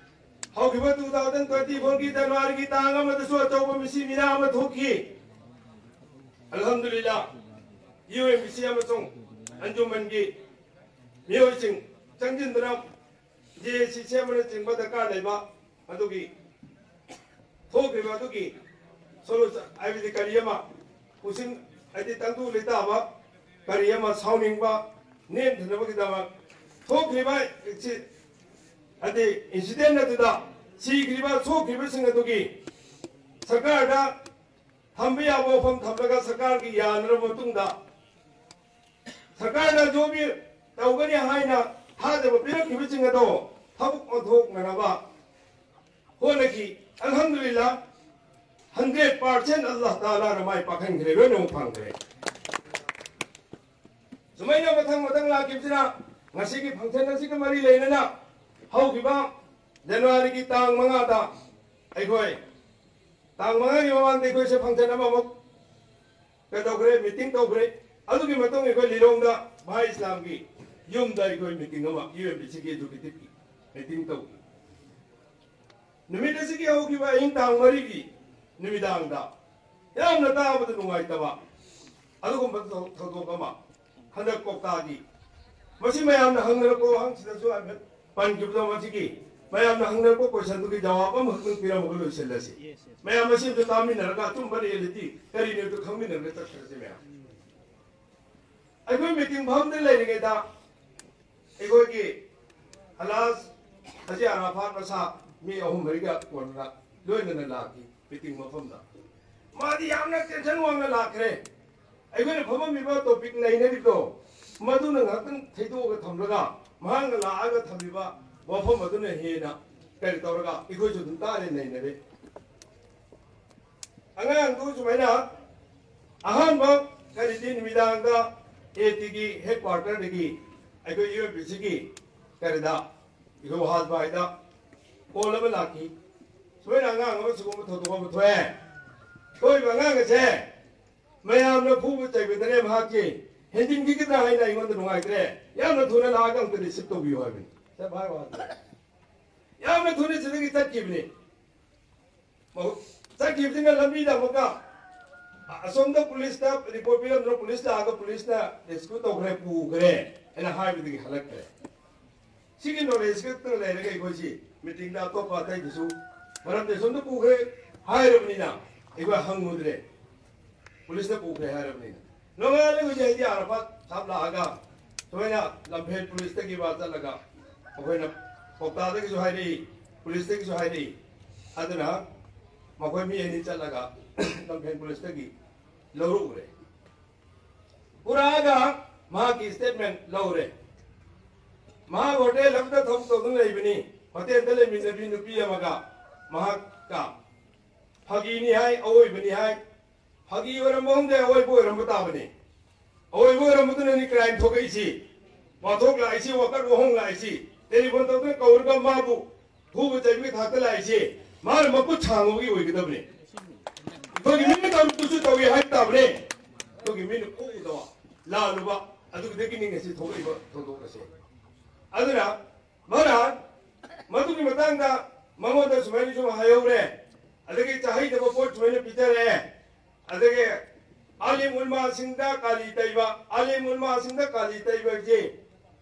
ꯍꯧꯈꯤꯕ two thousand twenty four ꯒꯤ ꯖꯅꯋꯥꯔꯤꯒꯤ ꯇꯥꯡ ꯑꯃꯗꯁꯨ ꯑꯆꯧꯕ ꯃꯤꯁꯤ ꯃꯤꯔꯥ ꯑꯃ ꯊꯣꯛꯈꯤ꯫ ꯑꯜꯍꯝꯗꯨꯂꯤꯜꯂꯥ, ꯌꯨ ꯑꯦꯝ ꯕꯤ ꯁꯤ ꯑꯃꯁꯨꯡ ꯑꯟꯖꯨꯃꯟꯒꯤ ꯃꯤꯑꯣꯏꯁꯤꯡ ꯆꯪꯁꯤꯟꯗꯨꯅ ꯖꯦ ꯑꯦ ꯁꯤ ꯁꯦꯝꯕꯅꯆꯤꯡꯕ ꯗꯔꯀꯥꯔ ꯂꯩꯕ ꯑꯗꯨꯒꯤ ꯊꯣꯛꯈ꯭ꯔꯤꯕ ꯑꯗꯨꯒꯤ ꯁꯣꯂꯨꯁꯟ ꯍꯥꯏꯕꯗꯤ ꯀꯔꯤ ꯑꯃ ꯄꯨꯁꯤꯟ ꯍꯥꯏꯗꯤ ꯇꯪꯗꯨ ꯂꯩꯇꯥꯕ ꯀꯔꯤ ꯑꯃ ꯁꯥꯎꯅꯤꯡꯕ ꯅꯦꯝꯊꯅꯕꯒꯤꯗꯃꯛ ꯊꯣꯛꯈ꯭ꯔꯤꯕ ꯁꯤ ꯍꯥꯏꯗꯤ ꯏꯟꯁꯤꯗꯦꯟ ꯑꯗꯨꯗ ꯁꯤꯈ꯭ꯔꯤꯕ ꯁꯣꯛꯈ꯭ꯔꯤꯕꯁꯤꯡ ꯑꯗꯨꯒꯤ ꯁꯔꯀꯥꯔꯗ ꯊꯝꯕ ꯌꯥꯕ ꯋꯥꯐꯝ ꯊꯝꯂꯒ ꯁꯔꯀꯥꯔꯒꯤ ꯌꯥꯅꯔꯕ ꯃꯇꯨꯡꯗ ꯁꯔꯀꯥꯔꯅ ꯖꯣꯕꯤ ꯇꯧꯒꯅꯤ ꯍꯥꯏꯅ ꯊꯥꯖꯕ ꯄꯤꯔꯛꯈꯤꯕꯁꯤꯡ ꯑꯗꯣ ꯊꯕꯛ ꯑꯣꯟꯊꯣꯛꯅꯅꯕ ꯍꯣꯠꯅꯈꯤ꯫ ꯑꯜꯍꯝꯗꯨꯂꯤꯜꯂꯥ, ꯍꯟꯗ꯭ꯔꯦꯠ ꯄꯥꯔꯁꯦꯟ ꯑꯜꯂꯥꯍ ꯇꯥꯂꯥꯅ ꯃꯥꯏ ꯄꯥꯛꯍꯟꯈ꯭ꯔꯦ, ꯂꯣꯏꯅꯃꯛ ꯐꯪꯈ꯭ꯔꯦ꯫ ꯁꯨꯃꯥꯏꯅ ꯃꯊꯪ ꯃꯊꯪ ꯂꯥꯛꯈꯤꯕꯁꯤꯅ ꯉꯁꯤꯒꯤ ꯐꯪꯁꯟ ꯑꯁꯤꯒ ꯃꯔꯤ ꯂꯩꯅꯅ ꯍꯧꯈꯤꯕ ꯖꯅꯋꯥꯔꯤꯒꯤ ꯇꯥꯡ ꯃꯉꯥꯗ ꯑꯩꯈꯣꯏ ꯇꯥꯡ ꯃꯉꯥꯒꯤ ꯃꯃꯥꯡꯗ ꯑꯩꯈꯣꯏꯁꯦ ꯐꯪꯁꯟ ꯑꯃꯃꯨꯛ ꯀꯩꯗꯧꯈ꯭ꯔꯦ, ꯃꯤꯇꯤꯡ ꯇꯧꯈ꯭ꯔꯦ꯫ ꯑꯗꯨꯒꯤ ꯃꯇꯨꯡ ꯑꯩꯈꯣꯏ ꯂꯤꯂꯣꯡꯗ ꯚꯥꯏ ꯏꯁꯂꯥꯝꯒꯤ ꯌꯨꯝꯗ ꯑꯩꯈꯣꯏ ꯃꯤꯇꯤꯡ ꯑꯃ ꯌꯨ ꯑꯦꯝ ꯕꯤ ꯁꯤꯒꯤ ꯑꯦꯛꯖꯤꯀ꯭ꯌꯨꯇꯤꯚꯀꯤ ꯃꯤꯇꯤꯡ ꯇꯧꯈꯤ꯫ ꯅꯨꯃꯤꯠ ꯑꯁꯤꯒꯤ ꯍꯧꯈꯤꯕ ꯑꯍꯤꯡ ꯇꯥꯡ ꯃꯔꯤꯒꯤ ꯅꯨꯃꯤꯗꯥꯡꯗ ꯌꯥꯝꯅ ꯇꯥꯕꯗ ꯅꯨꯡꯉꯥꯏꯇꯕ ꯑꯗꯨꯒꯨꯝꯕ ꯊꯧ- ꯊꯧꯗꯣꯛ ꯑꯃ ꯍꯟꯗꯛ ꯀꯣꯛꯇꯥꯒꯤ ꯃꯁꯤ ꯃꯌꯥꯝꯅ ꯍꯪꯅꯔꯛꯄ ꯋꯥꯍꯪꯁꯤꯗꯁꯨ ꯍꯥꯏꯐꯦꯠ ꯄꯟꯈꯤꯕꯗꯣ ꯃꯁꯤꯒꯤ ꯃꯌꯥꯝꯅ ꯍꯪꯅꯔꯛꯄ ꯀꯣꯏꯁꯟꯗꯨꯒꯤ ꯖꯋꯥꯕ ꯑꯃꯈꯛꯇꯪ ꯄꯤꯔꯝꯃꯒ ꯂꯣꯏꯁꯤꯜꯂꯁꯤ꯫ ꯃꯌꯥꯝ ꯃꯁꯤ ꯑꯝꯇ ꯇꯥꯃꯤꯟꯅꯔꯒ ꯑꯆꯨꯝꯕ ꯔꯤꯌꯦꯂꯤꯇꯤ ꯀꯔꯤꯅꯣ ꯑꯗꯨ ꯈꯪꯃꯤꯟꯅꯔꯒ ꯆꯠꯈ꯭ꯔꯁꯤ ꯃꯌꯥꯝ꯫ ꯑꯩꯈꯣꯏ ꯃꯤꯇꯤꯡ ꯐꯝꯗ ꯂꯩꯔꯤꯉꯩꯗ ꯑꯩꯈꯣꯏꯒꯤ ꯍꯂꯥꯁ ꯍꯖꯤ ꯑꯔꯥꯐꯥꯠ ꯃꯁꯥ ꯃꯤ ꯑꯍꯨꯝ ꯃꯔꯤꯒ ꯀꯣꯟꯅ ꯂꯣꯏꯅꯅ ꯂꯥꯛꯈꯤ ꯃꯤꯇꯤꯡ ꯃꯐꯝꯗ꯫ ꯃꯥꯗꯤ ꯌꯥꯝꯅ ꯇꯦꯟꯁꯟ ꯋꯥꯡꯅ ꯂꯥꯛꯈ꯭ꯔꯦ꯫ ꯑꯩꯈꯣꯏꯅ ꯐꯝꯃꯝꯃꯤꯕ ꯇꯣꯄꯤꯛ ꯅꯩꯅꯔꯤꯕꯗꯣ ꯃꯗꯨꯅ ꯉꯥꯏꯍꯥꯛꯇꯪ ꯊꯩꯗꯣꯛꯑꯒ ꯊꯝꯂꯒ ꯃꯍꯥꯛꯅ ꯂꯥꯛꯑꯒ ꯊꯝꯂꯤꯕ ꯋꯥꯐꯝ ꯑꯗꯨꯅ ꯍꯦꯟꯅ ꯀꯔꯤ ꯇꯧꯔꯒ ꯑꯩꯈꯣꯏꯁꯨ ꯑꯗꯨꯝ ꯇꯥꯔꯦ ꯅꯩꯅꯔꯦ꯫ ꯑꯉꯥꯡꯗꯨ ꯁꯨꯃꯥꯏꯅ ꯑꯍꯥꯟꯕ ꯀꯔꯤꯗꯤ ꯅꯨꯃꯤꯗꯥꯡꯗ ꯑꯦ ꯇꯤꯒꯤ ꯍꯦꯗ ꯀ꯭ꯋꯥꯔꯇꯔꯗꯒꯤ ꯑꯩꯈꯣꯏ ꯌꯨ ꯑꯦꯝ ꯄꯤ ꯁꯤꯒꯤ ꯀꯔꯤꯗ ꯑꯩꯈꯣꯏ ꯋꯥꯍꯥꯖꯕꯥꯏꯗ ꯀꯣꯜ ꯑꯃ ꯂꯥꯛꯈꯤ꯫ ꯁꯨꯃꯥꯏꯅ ꯑꯉꯥꯡ ꯑꯃ ꯁꯤꯒꯨꯝꯕ ꯊꯧꯗꯣꯛ ꯑꯃ ꯊꯣꯛꯑꯦ꯫ ꯊꯣꯛꯏꯕ ꯑꯉꯥꯡ ꯑꯁꯦ ꯃꯌꯥꯝꯅ ꯐꯨꯕ ꯆꯩꯕꯗꯅꯦ ꯃꯍꯥꯛꯀꯤ ꯍꯦꯟꯖꯤꯟꯈꯤꯒꯗ꯭ꯔꯥ ꯍꯥꯏꯅ ꯑꯩꯉꯣꯟꯗ ꯅꯨꯡꯉꯥꯏꯇ꯭ꯔꯦ꯫ ꯌꯥꯝꯅ ꯊꯨꯅ ꯂꯥꯛꯑꯒ ꯑꯝꯇ ꯔꯤꯁꯤꯞ ꯇꯧꯕꯤꯌꯨ ꯍꯥꯏꯕꯅꯤ꯫ ꯁꯦ ꯚꯥꯏ ꯋꯥ ꯌꯥꯝꯅ ꯊꯨꯅ ꯁꯤꯗꯒꯤ ꯆꯠꯈꯤꯕꯅꯤ꯫ ꯃꯍꯨꯠ ꯆꯠꯈꯤꯕꯁꯤꯅ ꯂꯝꯕꯤꯗ ꯑꯃꯨꯛꯀ ꯑꯁꯣꯝꯗ ꯄꯨꯂꯤꯁꯇ ꯔꯤꯄꯣꯔꯠ ꯄꯤꯔꯝꯗꯅ ꯄꯨꯂꯤꯁ ꯂꯥꯛꯑꯒ ꯄꯨꯂꯤꯁꯅ ꯔꯦꯁꯀ꯭ꯌꯨ ꯇꯧꯈ꯭ꯔꯦ, ꯄꯨꯈ꯭ꯔꯦ ꯍꯥꯏꯅ ꯍꯥꯏꯕꯗꯒꯤ ꯍꯜꯂꯛꯈ꯭ꯔꯦ꯫ ꯁꯤꯒꯤ ꯅꯣꯂꯦꯖ ꯈꯛꯇ ꯂꯩꯔꯒ ꯑꯩꯈꯣꯏꯁꯤ ꯃꯤꯇꯤꯡꯗ ꯑꯇꯣꯞꯄ ꯑꯇꯩꯗꯁꯨ ꯃꯔꯝꯗꯤ ꯑꯁꯣꯝꯗ ꯄꯨꯈ꯭ꯔꯦ, ꯍꯥꯏꯔꯕꯅꯤꯅ ꯑꯩꯈꯣꯏ ꯍꯪꯉꯨꯗ꯭ꯔꯦ꯫ ꯄꯨꯂꯤꯁꯅ ꯄꯨꯈ꯭ꯔꯦ ꯍꯥꯏꯔꯕꯅꯤꯅ꯫ ꯅꯣꯡꯉꯥꯜꯂꯒ ꯍꯧꯖꯤꯛ ꯍꯥꯏꯗꯤ ꯑꯥꯔꯥꯐꯥꯠ ꯁꯥꯍꯕ ꯂꯥꯛꯑꯒ ꯁꯨꯃꯥꯏꯅ ꯂꯝꯐꯦꯜ ꯄꯨꯂꯤꯁꯇꯒꯤ ꯃꯥ ꯆꯠꯂꯒ ꯑꯩꯈꯣꯏꯅ ꯀꯣꯛꯇꯥꯗꯒꯤꯁꯨ ꯍꯥꯏꯔꯛꯏ, ꯄꯨꯂꯤꯁꯇꯒꯤꯁꯨ ꯍꯥꯏꯔꯛꯏ꯫ ꯑꯗꯨꯅ ꯃꯈꯣꯏ ꯃꯤ ꯑꯅꯤ ꯆꯠꯂꯒ ꯂꯝꯐꯦꯜ ꯄꯨꯂꯤꯁꯇꯒꯤ ꯂꯧꯔꯛꯎꯔꯦ꯫ ꯄꯨꯔꯛꯑꯒ ꯃꯍꯥꯛꯀꯤ ꯁ꯭ꯇꯦꯠꯃꯦꯟ ꯂꯧꯔꯦ꯫ ꯃꯍꯥꯛ ꯍꯣꯇꯦꯜ ꯑꯃꯗ ꯊꯕꯛ ꯇꯧꯗꯨꯅ ꯂꯩꯕꯅꯤ꯫ ꯍꯣꯇꯦꯜꯗ ꯂꯩꯃꯤꯟꯅꯕꯤ ꯅꯨꯄꯤ ꯑꯃꯒ ꯃꯍꯥꯛꯀ ꯐꯥꯒꯤꯅꯤ ꯍꯥꯏ, ꯑꯋꯣꯏꯕꯅꯤ ꯍꯥꯏ꯫ ꯐꯥꯒꯤ ꯑꯣꯏꯔꯝꯕ ꯈꯪꯗꯦ, ꯑꯋꯣꯏꯕ ꯑꯣꯏꯔꯝꯕ ꯇꯥꯕꯅꯤ꯫ ꯑꯋꯣꯏꯕ ꯑꯣꯏꯔꯝꯕꯗꯨꯅꯅꯤ ꯀ꯭ꯔꯥꯏꯝ ꯊꯣꯛꯂꯛꯏꯁꯤ, ꯋꯥꯊꯣꯛ ꯂꯥꯛꯏꯁꯤ, ꯋꯥꯀꯠ ꯋꯥꯍꯣꯡ ꯂꯥꯛꯏꯁꯤ, ꯇꯦꯂꯤꯐꯣꯟ ꯇꯧꯗꯨꯅ ꯀꯧꯔꯒ ꯃꯥꯕꯨ ꯐꯨꯕ ꯆꯩꯕꯒꯤ ꯊꯥꯛꯇ ꯂꯥꯛꯏꯁꯤ꯫ ꯃꯥꯅ ꯃꯈꯨꯠ ꯁꯥꯡꯕꯒꯤ ꯑꯣꯏꯒꯗꯕꯅꯤ꯫ ꯑꯩꯈꯣꯏꯒꯤ ꯃꯤꯅ ꯇꯧꯔꯤꯕꯗꯨꯁꯨ ꯇꯧꯏ ꯍꯥꯏꯕ ꯇꯥꯕꯅꯦ꯫ ꯑꯩꯈꯣꯏꯒꯤ ꯃꯤꯅ ꯐꯨꯗꯕ, ꯂꯥꯜꯂꯨꯕ, ꯑꯗꯨꯗꯒꯤꯅꯤ ꯉꯁꯤ ꯊꯣꯛꯂꯛꯏꯕ ꯊꯧꯗꯣꯛ ꯑꯁꯤ꯫ ꯑꯗꯨꯅ ꯃꯍꯥꯔꯥꯖ, ꯃꯗꯨꯒꯤ ꯃꯇꯥꯡꯗ ꯃꯉꯣꯟꯗ ꯁꯨꯃꯥꯏꯅ ꯁꯨꯝ ꯍꯥꯏꯍꯧꯔꯦ꯫ ꯑꯗꯒꯤ ꯆꯥꯍꯩꯗꯕ ꯄꯣꯠ ꯁꯨꯃꯥꯏꯅ ꯄꯤꯖꯔꯦ꯫ ꯑꯗꯒꯤ ꯑꯥꯂꯤꯝ ꯎꯂꯃꯥꯁꯤꯡꯗ ꯀꯥꯂꯤ ꯇꯩꯕ, ꯑꯥꯂꯤꯝ ꯎꯂꯃꯥꯁꯤꯡꯗ ꯀꯥꯂꯤ ꯇꯩꯕ ꯍꯥꯏꯕꯁꯤ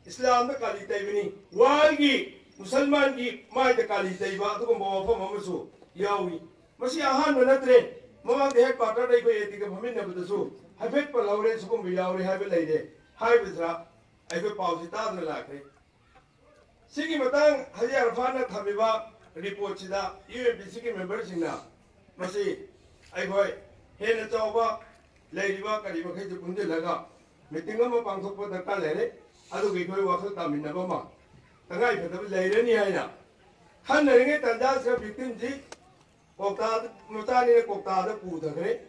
ꯏꯁꯂꯥꯝꯗ ꯀꯥꯂꯤ ꯇꯩꯕꯅꯤ꯫ ꯋꯥꯔꯜꯒꯤ ꯃꯨꯁꯜꯃꯥꯟꯒꯤ ꯃꯥꯏꯗ ꯀꯥꯂꯤ ꯇꯩꯕ ꯑꯗꯨꯒꯨꯝꯕ ꯋꯥꯐꯝ ꯑꯃꯁꯨ ꯌꯥꯎꯏ꯫ ꯃꯁꯤ ꯑꯍꯥꯟꯕ ꯅꯠꯇ꯭ꯔꯦ꯫ ꯃꯃꯥꯡꯗ ꯍꯦꯗ ꯀ꯭ꯋꯥꯇꯔꯗ ꯑꯩꯈꯣꯏ ꯑꯦ ꯇꯤꯒ ꯐꯝꯃꯤꯟꯅꯕꯗꯁꯨ ꯍꯥꯏꯐꯦꯠ ꯄꯜꯍꯧꯔꯦ, ꯁꯤꯒꯨꯝꯕ ꯌꯥꯎꯔꯦ ꯍꯥꯏꯕ ꯂꯩꯔꯦ ꯍꯥꯏꯕꯁꯤꯗ ꯑꯩꯈꯣꯏ ꯄꯥꯎꯁꯤ ꯇꯥꯗꯨꯅ ꯂꯥꯛꯈ꯭ꯔꯦ꯫ ꯁꯤꯒꯤ ꯃꯇꯥꯡ ꯍꯥꯖꯤ ꯑꯔꯐꯥꯠꯅ ꯊꯝꯃꯤꯕ ꯔꯤꯄꯣꯔꯠꯁꯤꯗ ꯌꯨ ꯑꯦꯟ ꯄꯤ ꯁꯤꯒꯤ ꯃꯦꯝꯕꯔꯁꯤꯡꯅ ꯃꯁꯤ ꯑꯩꯈꯣꯏ ꯍꯦꯟꯅ ꯆꯥꯎꯕ ꯂꯩꯔꯤꯕ ꯀꯔꯤ ꯃꯈꯩꯁꯨ ꯄꯨꯟꯁꯤꯜꯂꯒ ꯃꯤꯇꯤꯡ ꯑꯃ ꯄꯥꯡꯊꯣꯛꯄ ꯗꯔꯀꯥꯔ ꯂꯩꯔꯦ꯫ ꯑꯗꯨꯒ ꯑꯩꯈꯣꯏ ꯋꯥꯈꯜ ꯇꯥꯃꯤꯟꯅꯕ ꯑꯃ ꯇꯉꯥꯏ ꯐꯗꯕ ꯂꯩꯔꯅꯤ ꯍꯥꯏꯅ ꯈꯟꯅꯔꯤꯉꯩ ꯇꯥꯟꯖꯥꯁꯤꯗ ꯚꯤꯛꯇꯤꯝꯁꯤ ꯀꯣꯛꯇꯥ ꯃꯆꯥꯅꯤꯅ ꯀꯣꯛꯇꯥꯗ ꯄꯨꯊꯈ꯭ꯔꯦ꯫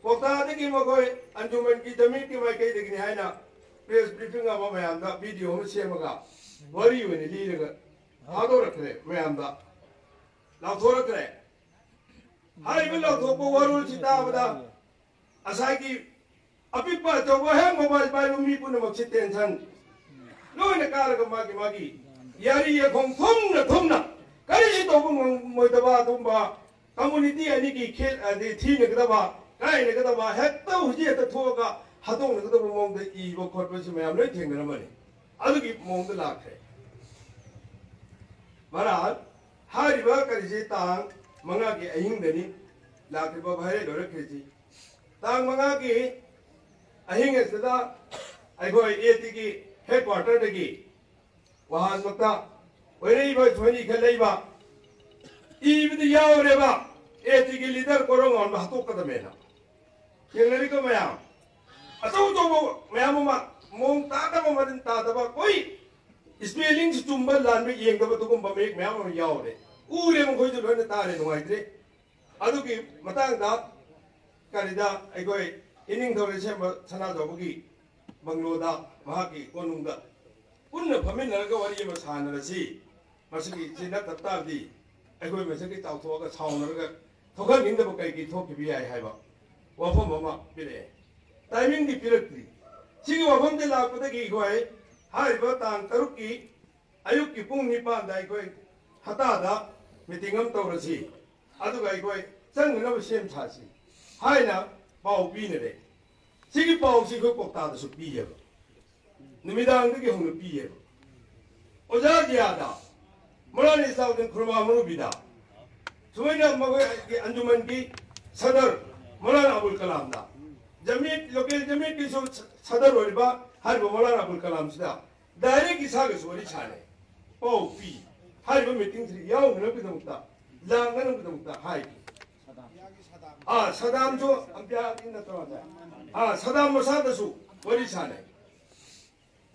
ꯀꯣꯛꯇꯥꯗꯒꯤ ꯃꯈꯣꯏ ꯑꯟꯖꯨꯃꯟꯒꯤ ꯖꯃꯤꯠꯀꯤ ꯃꯥꯏꯀꯩꯗꯒꯤꯅꯤ ꯍꯥꯏꯅ ꯄ꯭ꯔꯦꯁ ꯕ꯭ꯔꯤꯐꯤꯡ ꯑꯃ ꯃꯌꯥꯝꯗ ꯚꯤꯗꯤꯑꯣ ꯑꯃ ꯁꯦꯝꯃꯒ ꯋꯥꯔꯤ ꯑꯣꯏꯅ ꯂꯤꯔꯒ ꯊꯥꯗꯣꯔꯛꯈ꯭ꯔꯦ ꯃꯌꯥꯝꯗ꯫ ꯂꯥꯎꯊꯣꯔꯛꯈ꯭ꯔꯦ꯫ ꯍꯥꯏꯔꯤꯕ ꯂꯥꯎꯊꯣꯛꯄ ꯋꯥꯔꯣꯜꯁꯤ ꯇꯥꯕꯗ ꯉꯁꯥꯏꯒꯤ ꯑꯄꯤꯛꯄ ꯑꯆꯧꯕ ꯍꯦꯛ ꯃꯣꯕꯥꯏꯜ ꯄꯥꯏꯕ ꯃꯤ ꯄꯨꯝꯅꯃꯛꯁꯤ ꯇꯦꯟꯁꯟ ꯂꯣꯏꯅ ꯀꯥꯔꯒ ꯃꯥꯒꯤ ꯃꯥꯒꯤ ꯌꯥꯔꯤ ꯌꯥꯈꯣꯡ ꯊꯨꯝꯅ ꯊꯨꯝꯅ ꯀꯔꯤꯁꯨ ꯇꯧꯕ ꯉꯝꯃꯣꯏꯗꯕ ꯑꯗꯨꯒꯨꯝꯕ ꯀꯝꯃꯨꯅꯤꯇꯤ ꯑꯅꯤꯒꯤ ꯈꯦꯠ-, ꯑꯗꯩ ꯊꯤꯅꯒꯗꯕ, ꯀꯥꯏꯅꯒꯗꯕ, ꯍꯦꯛꯇ ꯍꯧꯖꯤꯛ ꯍꯦꯛꯇ ꯊꯣꯛꯑꯒ ꯍꯥꯠꯇꯣꯛꯅꯒꯗꯕ ꯃꯑꯣꯡꯗ ꯏꯕ ꯈꯣꯠꯄꯁꯤ ꯃꯌꯥꯝ ꯂꯣꯏ ꯊꯦꯡꯅꯔꯝꯃꯅꯤ꯫ ꯑꯗꯨꯒꯤ ꯃꯑꯣꯡꯗ ꯂꯥꯛꯈ꯭ꯔꯦ꯫ ꯃꯔꯥꯜ ꯍꯥꯏꯔꯤꯕ ꯀꯔꯤꯁꯤ ꯇꯥꯡ ꯃꯉꯥꯒꯤ ꯑꯍꯤꯡꯗꯅꯤ ꯂꯥꯛꯂꯤꯕ ꯚꯥꯏꯔꯦꯜ ꯑꯣꯏꯔꯛꯈ꯭ꯔꯤꯁꯤ꯫ ꯇꯥꯡ ꯃꯉꯥꯒꯤ ꯑꯍꯤꯡ ꯑꯁꯤꯗ ꯑꯩꯈꯣꯏ ꯑꯦ ꯇꯤꯒꯤ ꯍꯦꯗ ꯀ꯭ꯋꯥꯇꯔꯗꯒꯤ ꯋꯥꯍꯟꯃꯛꯇ ꯑꯣꯏꯔꯛꯏꯕ ꯁꯣꯏꯅꯤ ꯈꯦꯠꯂꯛꯏꯕ ꯏꯕꯗ ꯌꯥꯎꯔꯦꯕ꯫ ꯑꯦ ꯇꯤꯒꯤ ꯂꯤꯗꯔ ꯀꯣꯔꯧꯉꯥꯟꯕ ꯍꯥꯠꯇꯣꯛꯀꯗꯕꯅꯦꯅ꯫ ꯌꯦꯡꯅꯔꯤꯀꯣ ꯃꯌꯥꯝ, ꯑꯆꯧ ꯑꯆꯧꯕ ꯃꯌꯥꯝ ꯑꯃ, ꯃꯑꯣꯡ ꯇꯥꯗꯕ, ꯃꯔꯤꯟ ꯇꯥꯗꯕ, ꯑꯩꯈꯣꯏ ꯏꯁꯄꯦꯂꯤꯡꯁꯨ ꯆꯨꯝꯕ ꯂꯥꯟꯕ ꯌꯦꯡꯗꯕ ꯑꯗꯨꯒꯨꯝꯕ ꯃꯌꯦꯛ ꯃꯌꯥꯝ ꯑꯃ ꯌꯥꯎꯔꯦ꯫ ꯎꯔꯦ, ꯃꯈꯣꯏꯁꯨ ꯂꯣꯏꯅ ꯇꯥꯔꯦ, ꯅꯨꯡꯉꯥꯏꯇ꯭ꯔꯦ꯫ ꯑꯗꯨꯒꯤ ꯃꯇꯥꯡꯗ ꯀꯔꯤꯗ ꯑꯩꯈꯣꯏ ꯏꯅꯤꯡꯊꯧ ꯂꯩꯁꯦꯝꯕ ꯁꯅꯥꯖꯥꯎꯕꯒꯤ ꯕꯪꯒ꯭ꯂꯣꯗ, ꯃꯍꯥꯛꯀꯤ ꯀꯣꯅꯨꯡꯗ ꯄꯨꯟꯅ ꯐꯝꯃꯤꯟꯅꯔꯒ ꯋꯥꯔꯤ ꯑꯃ ꯁꯥꯟꯅꯔꯁꯤ꯫ ꯃꯁꯤꯒꯤ ꯁꯤ ꯅꯠꯇ ꯇꯥꯔꯗꯤ ꯑꯩꯈꯣꯏ ꯃꯁꯤꯒꯤ ꯆꯥꯎꯊꯣꯛꯑꯒ ꯁꯥꯎꯅꯔꯒ ꯊꯣꯛꯍꯟꯅꯤꯡꯗꯕ ꯀꯩ ꯀꯩ ꯊꯣꯛꯈꯤꯕ ꯌꯥꯏ ꯍꯥꯏꯕ ꯋꯥꯐꯝ ꯑꯃ ꯄꯤꯔꯛꯑꯦ꯫ ꯇꯥꯏꯃꯤꯡꯗꯤ ꯄꯤꯔꯛꯇ꯭ꯔꯤ꯫ ꯁꯤꯒꯤ ꯋꯥꯐꯝꯗꯤ ꯂꯥꯛꯄꯗꯒꯤ ꯑꯩꯈꯣꯏ ꯍꯥꯏꯔꯤꯕ ꯇꯥꯡ ꯇꯔꯨꯛꯀꯤ ꯑꯌꯨꯛꯀꯤ ꯄꯨꯡ ꯅꯤꯄꯥꯟꯗ ꯑꯩꯈꯣꯏ ꯍꯇꯥꯗ ꯃꯤꯇꯤꯡ ꯑꯃ ꯇꯧꯔꯁꯤ, ꯑꯗꯨꯒ ꯑꯩꯈꯣꯏ ꯆꯪꯅꯅꯕ ꯁꯦꯝ ꯁꯥꯁꯤ ꯍꯥꯏꯅ ꯄꯥꯎ ꯄꯤꯅꯔꯦ꯫ ꯁꯤꯒꯤ ꯄꯥꯎꯁꯤ ꯑꯩꯈꯣꯏ ꯀꯣꯛꯇꯥꯗꯁꯨ ꯄꯤꯌꯦꯕ, ꯅꯨꯃꯤꯗꯥꯡꯗꯒꯤ ꯍꯧꯅ ꯄꯤꯌꯦꯕ꯫ ꯑꯣꯖꯥ ꯖꯤꯌꯥꯗ, ꯃꯧꯂꯥꯅꯥ ꯏꯁꯂꯥꯎꯗꯤꯟ ꯈꯨꯔꯃꯥ ꯃꯨꯔꯨꯕꯤꯗ, ꯁꯨꯃꯥꯏꯅ ꯃꯈꯣꯏꯒꯤ ꯑꯟꯖꯨꯃꯟꯒꯤ ꯁꯗꯔ ꯃꯧꯂꯥꯅꯥ ꯑꯕꯨꯜ ꯀꯂꯥꯝꯗ, ꯖꯃꯤꯌꯠ, ꯂꯣꯀꯦꯜ ꯖꯃꯤꯌꯠꯀꯤꯁꯨ ꯁꯗꯔ ꯑꯣꯏꯔꯤꯕ ꯍꯥꯏꯔꯤꯕ ꯃꯧꯂꯥꯅꯥ ꯑꯕꯨꯜ ꯀꯂꯥꯝꯁꯤꯗ ꯗꯥꯏꯔꯦꯛ ꯏꯁꯥꯒꯁꯨ ꯋꯥꯔꯤ ꯁꯥꯅꯩ, ꯄꯥꯎ ꯄꯤ꯫ ꯍꯥꯏꯔꯤꯕ ꯃꯤꯇꯤꯡꯁꯤꯗ ꯌꯥꯎꯅꯅꯕꯒꯤꯗꯃꯛꯇ, ꯂꯥꯛꯅꯅꯕꯒꯤꯗꯃꯛꯇ ꯍꯥꯏꯈꯤ꯫ ꯑꯥ, ꯁꯗꯥꯝꯁꯨ ꯑꯝꯄꯤꯌꯥꯒꯤ ꯅꯠꯇ꯭ꯔꯣ? ꯑꯥ, ꯁꯗꯥꯝ ꯃꯁꯥꯗꯁꯨ ꯋꯥꯔꯤ ꯁꯥꯅꯩ꯫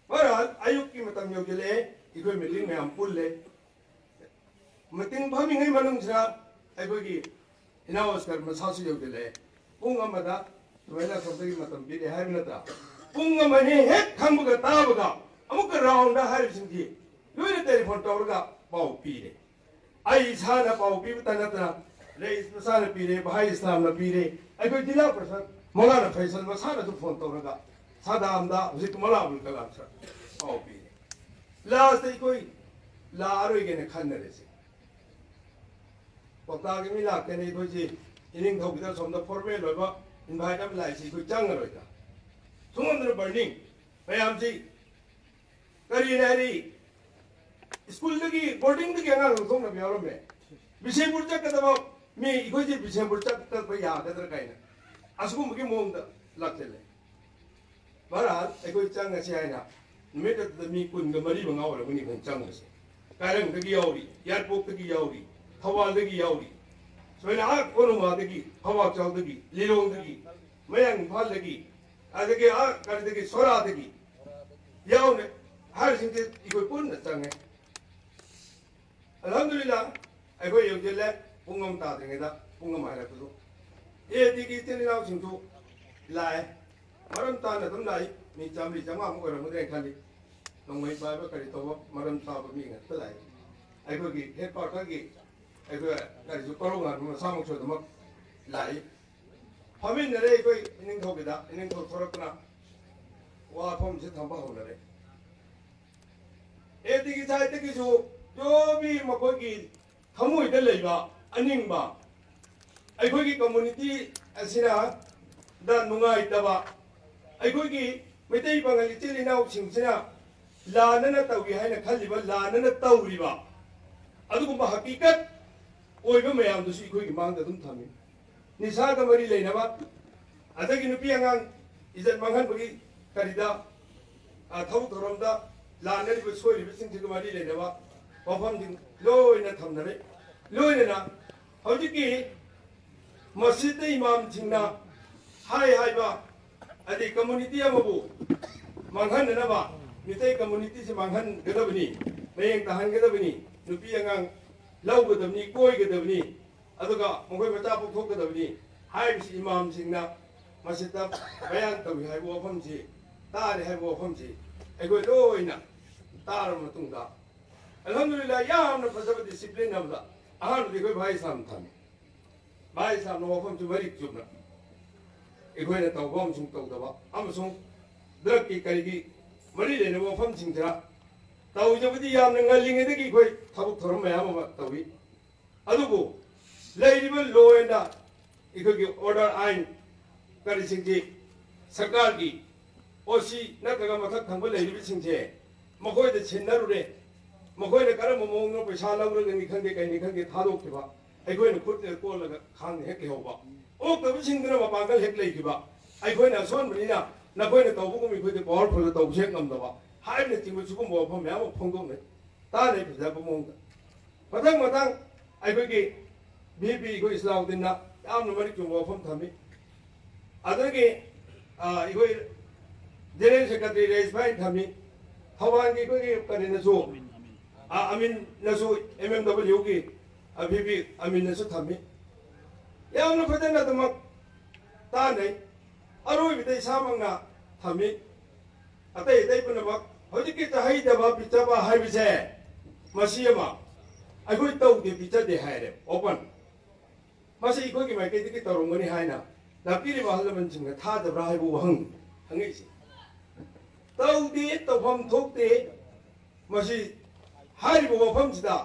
ꯕꯍꯔꯍꯥꯜ, ꯑꯌꯨꯛꯀꯤ ꯃꯇꯝ ꯌꯧꯁꯤꯜꯂꯛꯑꯦ, ꯑꯩꯈꯣꯏ ꯃꯤꯇꯤꯡ ꯃꯌꯥꯝ ꯄꯨꯜꯂꯦ꯫ ꯃꯤꯇꯤꯡ ꯐꯝꯃꯤꯉꯩ ꯃꯅꯨꯡꯁꯤꯗ ꯑꯩꯈꯣꯏꯒꯤ ꯏꯅꯥꯎ ꯑꯁꯀꯔ ꯃꯁꯥꯁꯨ ꯌꯧꯁꯤꯜꯂꯛꯑꯦ꯫ ꯄꯨꯡ ꯑꯃꯗ ꯁꯨꯃꯥꯏꯅ ꯑꯁꯣꯝꯗꯒꯤ ꯃꯇꯝ ꯄꯤꯔꯛꯑꯦ ꯍꯥꯏꯕ ꯅꯠꯇ꯭ꯔꯥ? ꯄꯨꯡ ꯑꯃ ꯑꯅꯤ ꯍꯦꯛ ꯈꯪꯕꯒ ꯇꯥꯕꯒ ꯑꯃꯨꯛꯀ ꯔꯥꯎꯟꯗ ꯍꯥꯏꯔꯤꯕꯁꯤꯡꯁꯤ ꯂꯣꯏꯅ ꯇꯦꯂꯤꯐꯣꯟ ꯇꯧꯔꯒ ꯄꯥꯎ ꯄꯤꯔꯦ꯫ ꯑꯩ ꯏꯁꯥꯅ ꯄꯥꯎ ꯄꯤꯕꯇ ꯅꯠꯇꯅ ꯔꯌꯤꯁ ꯃꯁꯥꯅ ꯄꯤꯔꯦ, ꯚꯥꯏ ꯏꯁꯂꯥꯝꯅ ꯄꯤꯔꯦ, ꯑꯩꯈꯣꯏ ꯖꯤꯂꯥ ꯄꯔꯤꯁꯗ ꯃꯧꯂꯥꯅꯥ ꯐꯩꯁꯜ ꯃꯁꯥꯅꯁꯨ ꯐꯣꯟ ꯇꯧꯔꯒ ꯁꯗꯥꯝꯗ ꯍꯧꯖꯤꯛ ꯃꯧꯂꯥ ꯑꯕꯨꯜ ꯀꯂꯥꯝ ꯁꯔ ꯄꯥꯎ ꯄꯤꯔꯦ꯫ ꯂꯥꯁꯇ ꯑꯩꯈꯣꯏ ꯂꯥꯛꯑꯔꯣꯏꯒꯦꯅ ꯈꯟꯅꯔꯦꯁꯦ꯫ ꯀ꯭ꯋꯥꯛꯇꯥꯒꯤ ꯃꯤ ꯂꯥꯛꯇꯦꯅꯦ, ꯑꯩꯈꯣꯏꯁꯤ ꯏꯅꯤꯡꯊꯧꯒꯤꯗ ꯁꯣꯝꯗ ꯐꯣꯔꯃꯦꯜ ꯑꯣꯏꯕ ꯏꯟꯚꯥꯏꯠ ꯑꯃ ꯂꯥꯛꯏꯁꯤ ꯑꯩꯈꯣꯏ ꯆꯪꯉꯔꯣꯏꯗ꯫ ꯁꯣꯝꯗꯅ ꯕꯔꯅꯤꯡ ꯃꯌꯥꯝꯁꯤ ꯀꯔꯤꯅ ꯍꯥꯏꯔꯤ, ꯁ꯭ꯀꯨꯜꯗꯒꯤ, ꯕꯣꯔꯗꯤꯡꯗꯒꯤ ꯑꯉꯥꯡ ꯂꯧꯊꯣꯛꯅꯕ ꯌꯥꯎꯔꯝꯃꯦ꯫ ꯕꯤꯁꯦꯝꯄꯨꯔ ꯆꯠꯀꯗꯕ ꯃꯤ ꯑꯩꯈꯣꯏꯁꯦ ꯕꯤꯁꯦꯝꯄꯨꯔ ꯆꯠꯄ ꯌꯥꯒꯗ꯭ꯔꯥ ꯀꯥꯏꯅ ꯑꯁꯤꯒꯨꯝꯕꯒꯤ ꯃꯑꯣꯡꯗ ꯂꯥꯛꯁꯤꯜꯂꯦ꯫ ꯚꯥꯔꯠ ꯑꯩꯈꯣꯏ ꯆꯪꯉꯁꯤ ꯍꯥꯏꯅ ꯅꯨꯃꯤꯠ ꯑꯗꯨꯗ ꯃꯤ ꯀꯨꯟꯒ ꯃꯔꯤ ꯃꯉꯥ ꯑꯣꯏꯔꯝꯒꯅꯤ ꯑꯩꯈꯣꯏꯅ ꯆꯪꯕꯁꯦ꯫ ꯀꯥꯏꯔꯪꯗꯒꯤ ꯌꯥꯎꯔꯤ, ꯌꯥꯏꯔꯤꯄꯣꯛꯇꯒꯤ ꯌꯥꯎꯔꯤ, ꯊꯧꯕꯥꯜꯗꯒꯤ ꯌꯥꯎꯔꯤ, ꯁꯨꯃꯥꯏꯅ ꯑꯥ ꯀꯣꯅꯨꯡꯃꯥꯡꯗꯒꯤ, ꯐꯧꯕꯥꯛꯆꯥꯎꯗꯒꯤ, ꯂꯤꯂꯣꯡꯗꯒꯤ, ꯃꯌꯥꯡ ꯏꯝꯐꯥꯜꯗꯒꯤ, ꯑꯗꯒꯤ ꯑꯥ ꯀꯔꯤꯗꯒꯤ, ꯁꯣꯔꯥꯗꯒꯤ ꯌꯥꯎꯅ ꯍꯥꯏꯔꯤꯁꯤꯡꯁꯦ ꯑꯩꯈꯣꯏ ꯄꯨꯟꯅ ꯆꯪꯉꯦ꯫ ꯑꯜꯍꯝꯗꯨꯂꯤꯜꯂꯥ, ꯑꯩꯈꯣꯏ ꯌꯧꯁꯤꯜꯂꯦ꯫ ꯄꯨꯡ ꯑꯃ ꯇꯥꯗ꯭ꯔꯤꯉꯩꯗ, ꯄꯨꯡ ꯑꯃ ꯍꯥꯏꯔꯛꯄꯗꯣ, ꯑꯦ ꯇꯤꯒꯤ ꯏꯆꯤꯜ ꯏꯅꯥꯎꯁꯤꯡꯁꯨ ꯂꯥꯛꯑꯦ꯫ ꯃꯔꯝ ꯆꯥꯅ ꯑꯗꯨꯝ ꯂꯥꯛꯏ꯫ ꯃꯤ ꯆꯥꯃꯔꯤ ꯆꯥꯝꯃꯉꯥꯃꯨꯛ ꯑꯣꯏꯔꯝꯒꯗ꯭ꯔꯦꯅ ꯈꯜꯂꯤ꯫ ꯅꯣꯡꯃꯩ ꯄꯥꯏꯕ ꯀꯔꯤ ꯇꯧꯕ ꯃꯔꯝ ꯆꯥꯕ ꯃꯤ ꯉꯥꯛꯇ ꯂꯥꯛꯏ꯫ ꯑꯩꯈꯣꯏꯒꯤ ꯍꯦꯠ ꯀ꯭ꯋꯥꯔꯇꯔꯒꯤ ꯑꯩꯈꯣꯏ ꯀꯔꯤꯁꯨ ꯀꯣꯔꯧꯉꯥꯟꯕ ꯃꯁꯥꯃꯛꯁꯨ ꯑꯗꯨꯃꯛ ꯂꯥꯛꯏ꯫ ꯐꯝꯃꯤꯟꯅꯔꯦ꯫ ꯑꯩꯈꯣꯏ ꯏꯅꯤꯡꯊꯧꯒꯤꯗ, ꯏꯅꯤꯡꯊꯧ ꯊꯣꯔꯛꯇꯨꯅ ꯋꯥꯐꯝꯁꯦ ꯊꯝꯕ ꯍꯧꯅꯔꯦ꯫ ꯑꯦ ꯇꯤꯒꯤ ꯁꯥꯏꯠꯇꯒꯤꯁꯨ ꯖꯣꯕꯤ ꯃꯈꯣꯏꯒꯤ ꯊꯃꯣꯏꯗ ꯂꯩꯕ ꯑꯅꯤꯡꯕ, ꯑꯩꯈꯣꯏꯒꯤ ꯀꯝꯃꯨꯅꯤꯇꯤ ꯑꯁꯤꯅ ꯗ ꯅꯨꯡꯉꯥꯏꯇꯕ, ꯑꯩꯈꯣꯏꯒꯤ ꯃꯩꯇꯩ ꯄꯥꯉꯜ ꯏꯆꯤꯜ ꯏꯅꯥꯎꯁꯤꯡꯁꯤꯅ ꯂꯥꯟꯅꯅ ꯇꯧꯏ ꯍꯥꯏꯅ ꯈꯜꯂꯤꯕ, ꯂꯥꯟꯅꯅ ꯇꯧꯔꯤꯕ ꯑꯗꯨꯒꯨꯝꯕ ꯍꯀꯤꯀꯠ ꯑꯣꯏꯕ ꯃꯌꯥꯝꯗꯨꯁꯨ ꯑꯩꯈꯣꯏꯒꯤ ꯃꯥꯡꯗ ꯑꯗꯨꯝ ꯊꯝꯃꯤ꯫ ꯅꯤꯁꯥꯒ ꯃꯔꯤ ꯂꯩꯅꯕ, ꯑꯗꯒꯤ ꯅꯨꯄꯤ ꯑꯉꯥꯡ ꯏꯖꯠ ꯃꯥꯡꯍꯟꯕꯒꯤ ꯀꯔꯤꯗ, ꯑ, ꯊꯕꯛ ꯊꯧꯔꯝꯗ ꯂꯥꯟꯅꯔꯤꯕ ꯁꯣꯏꯔꯤꯕꯁꯤꯡꯁꯤꯒ ꯃꯔꯤ ꯂꯩꯅꯕ ꯋꯥꯐꯝꯁꯤꯡ ꯂꯣꯏꯅ ꯊꯝꯅꯔꯦ꯫ ꯂꯣꯏꯅꯅ ꯍꯧꯖꯤꯛꯀꯤ ꯃꯁꯖꯤꯗ ꯏꯃꯥꯝꯁꯤꯡꯅ ꯍꯥꯏ ꯍꯥꯏꯕ, ꯑꯗꯩ ꯀꯝꯃꯨꯅꯤꯇꯤ ꯑꯃꯕꯨ ꯃꯥꯡꯍꯟꯅꯅꯕ, ꯃꯤꯇꯩ ꯀꯝꯃꯨꯅꯤꯇꯤꯁꯤ ꯃꯥꯡꯍꯟꯒꯗꯕꯅꯤ, ꯃꯌꯦꯡ ꯇꯥꯍꯟꯒꯗꯕꯅꯤ, ꯅꯨꯄꯤ ꯑꯉꯥꯡ ꯂꯧꯒꯗꯕꯅꯤ, ꯀꯣꯏꯒꯗꯕꯅꯤ, ꯑꯗꯨꯒ ꯃꯈꯣꯏ ꯃꯆꯥ ꯄꯣꯛꯊꯣꯛꯀꯗꯕꯅꯤ ꯍꯥꯏꯔꯤꯕꯁꯤ ꯏꯃꯥꯝꯁꯤꯡꯅ ꯃꯁꯤꯗ ꯕꯌꯥꯟ ꯇꯧꯏ ꯍꯥꯏꯕ ꯋꯥꯐꯝꯁꯤ, ꯇꯥꯔꯦ ꯍꯥꯏꯕ ꯋꯥꯐꯝꯁꯤ ꯑꯩꯈꯣꯏ ꯂꯣꯏꯅ ꯇꯥꯔꯕ ꯃꯇꯨꯡꯗ, ꯑꯜꯍꯝꯗꯨꯂꯤꯜꯂꯥ, ꯌꯥꯝꯅ ꯐꯖꯕ ꯗꯤꯁꯤꯄ꯭ꯂꯤꯟ ꯑꯃꯗ ꯑꯍꯥꯟꯕꯗꯤ ꯑꯩꯈꯣꯏ ꯚꯥꯏ ꯏꯁꯂꯥꯝ ꯊꯝꯃꯤ꯫ ꯚꯥꯏ ꯏꯁꯂꯥꯝꯅ ꯋꯥꯐꯝꯁꯤ ꯃꯔꯤꯛ ꯆꯨꯝꯅ ꯑꯩꯈꯣꯏꯅ ꯇꯧꯕ ꯑꯃꯁꯨꯡ ꯇꯧꯗꯕ ꯑꯃꯁꯨꯡ ꯗ꯭ꯔꯒꯀꯤ ꯀꯔꯤꯒꯤ ꯃꯔꯤ ꯂꯩꯅꯕ ꯋꯥꯐꯝꯁꯤꯡꯁꯤꯗ ꯇꯧꯖꯕꯗꯤ ꯌꯥꯝꯅ ꯉꯜꯂꯤꯉꯩꯗꯒꯤ ꯑꯩꯈꯣꯏ ꯊꯕꯛ ꯊꯧꯔꯝ ꯃꯌꯥꯝ ꯑꯃ ꯇꯧꯏ꯫ ꯑꯗꯨꯕꯨ ꯂꯩꯔꯤꯕ ꯂꯣ ꯑꯦꯟꯗ ꯑꯩꯈꯣꯏꯒꯤ ꯑꯣꯔꯗꯔ, ꯑꯥꯏꯟ ꯀꯔꯤꯁꯤꯡꯁꯤ ꯁꯔꯀꯥꯔꯒꯤ ꯑꯣ ꯁꯤ ꯅꯠꯇ꯭ꯔꯒ ꯃꯊꯛ ꯊꯪꯕ ꯂꯩꯔꯤꯕꯁꯤꯡꯁꯦ ꯃꯈꯣꯏꯗ ꯁꯤꯟꯅꯔꯨꯔꯦ꯫ ꯃꯈꯣꯏꯅ ꯀꯔꯝꯕ ꯃꯑꯣꯡꯗ ꯄꯩꯁꯥ ꯂꯧꯔꯒꯅꯤ ꯈꯪꯗꯦ, ꯀꯩꯅꯤ ꯈꯪꯗꯦ, ꯊꯥꯗꯣꯛꯈꯤꯕ, ꯑꯩꯈꯣꯏꯅ ꯈꯨꯠ ꯀꯣꯜꯂꯒ ꯈꯥꯡꯅ ꯍꯦꯛ ꯂꯩꯍꯧꯕ, ꯑꯣꯛꯇꯕꯁꯤꯡꯗꯨꯅ ꯃꯄꯥꯡꯒꯜ ꯍꯦꯛ ꯂꯩꯈꯤꯕ, ꯑꯩꯈꯣꯏꯅ ꯑꯁꯣꯟꯕꯅꯤꯅ ꯅꯈꯣꯏꯅ ꯇꯧꯕꯒꯨꯝ ꯑꯩꯈꯣꯏꯗꯤ ꯄꯋꯥꯔꯐꯨꯜꯗ ꯇꯧꯕꯁꯨ ꯍꯦꯛ ꯉꯝꯗꯕ ꯍꯥꯏꯕꯅꯆꯤꯡꯕ ꯁꯤꯒꯨꯝꯕ ꯋꯥꯐꯝ ꯃꯌꯥꯝ ꯑꯃ ꯐꯣꯡꯗꯣꯛꯅꯩ꯫ ꯇꯥꯟꯅꯩ ꯐꯖꯕ ꯃꯑꯣꯡꯗ꯫ ꯃꯊꯪ ꯃꯊꯪ ꯑꯩꯈꯣꯏꯒꯤ ꯚꯤ ꯄꯤ ꯑꯩꯈꯣꯏ ꯏꯁꯂꯥꯎꯗꯤꯟꯅ ꯌꯥꯝꯅ ꯃꯔꯤꯛ ꯆꯨꯝꯕ ꯋꯥꯐꯝ ꯊꯝꯃꯤ꯫ ꯑꯗꯨꯗꯒꯤ ꯑ, ꯑꯩꯈꯣꯏ ꯖꯦꯅꯔꯦꯜ ꯁꯦꯀ꯭ꯔꯦꯇꯔꯤ ꯔꯦꯁꯚꯥꯏ ꯊꯝꯃꯤ꯫ ꯊꯧꯕꯥꯜꯒꯤ ꯑꯩꯈꯣꯏꯒꯤ ꯀꯔꯤꯅꯁꯨ, ꯑ, ꯑꯃꯤꯟꯅꯁꯨ, ꯑꯦꯝ ꯑꯦꯝ ꯗꯕꯜꯌꯨꯒꯤ ꯑ, ꯚꯤ ꯄꯤ ꯑꯃꯤꯟꯅꯁꯨ ꯊꯝꯃꯤ꯫ ꯌꯥꯝꯅ ꯐꯖꯅ ꯑꯗꯨꯃꯛ ꯇꯥꯟꯅꯩ꯫ ꯑꯔꯣꯏꯕꯗ ꯏꯁꯥꯃꯛꯅ ꯊꯝꯃꯤ꯫ ꯑꯇꯩ ꯑꯇꯩ ꯄꯨꯝꯅꯃꯛ ꯍꯧꯖꯤꯛꯀꯤ ꯇꯥꯍꯩꯗꯕ ꯄꯤꯖꯕ ꯍꯥꯏꯕꯁꯦ ꯃꯁꯤ ꯑꯃ ꯑꯩꯈꯣꯏ ꯇꯧꯗꯦ, ꯄꯤꯖꯗꯦ ꯍꯥꯏꯔꯦ, ꯑꯣꯄꯟ꯫ ꯃꯁꯤ ꯑꯩꯈꯣꯏꯒꯤ ꯃꯥꯏꯀꯩꯗꯒꯤ ꯇꯧꯔꯝꯒꯅꯤ ꯍꯥꯏꯅ ꯂꯥꯛꯄꯤꯔꯤꯕ ꯑꯍꯜ ꯂꯃꯟꯁꯤꯡꯅ ꯊꯥꯖꯕ꯭ꯔꯥ ꯍꯥꯏꯕ ꯋꯥꯍꯪ ꯍꯪꯉꯛꯏꯁꯦ꯫ ꯇꯧꯗꯦ, ꯇꯧꯐꯝ ꯊꯣꯛꯇꯦ꯫ ꯃꯁꯤ ꯍꯥꯏꯔꯤꯕ ꯋꯥꯐꯝꯁꯤꯗ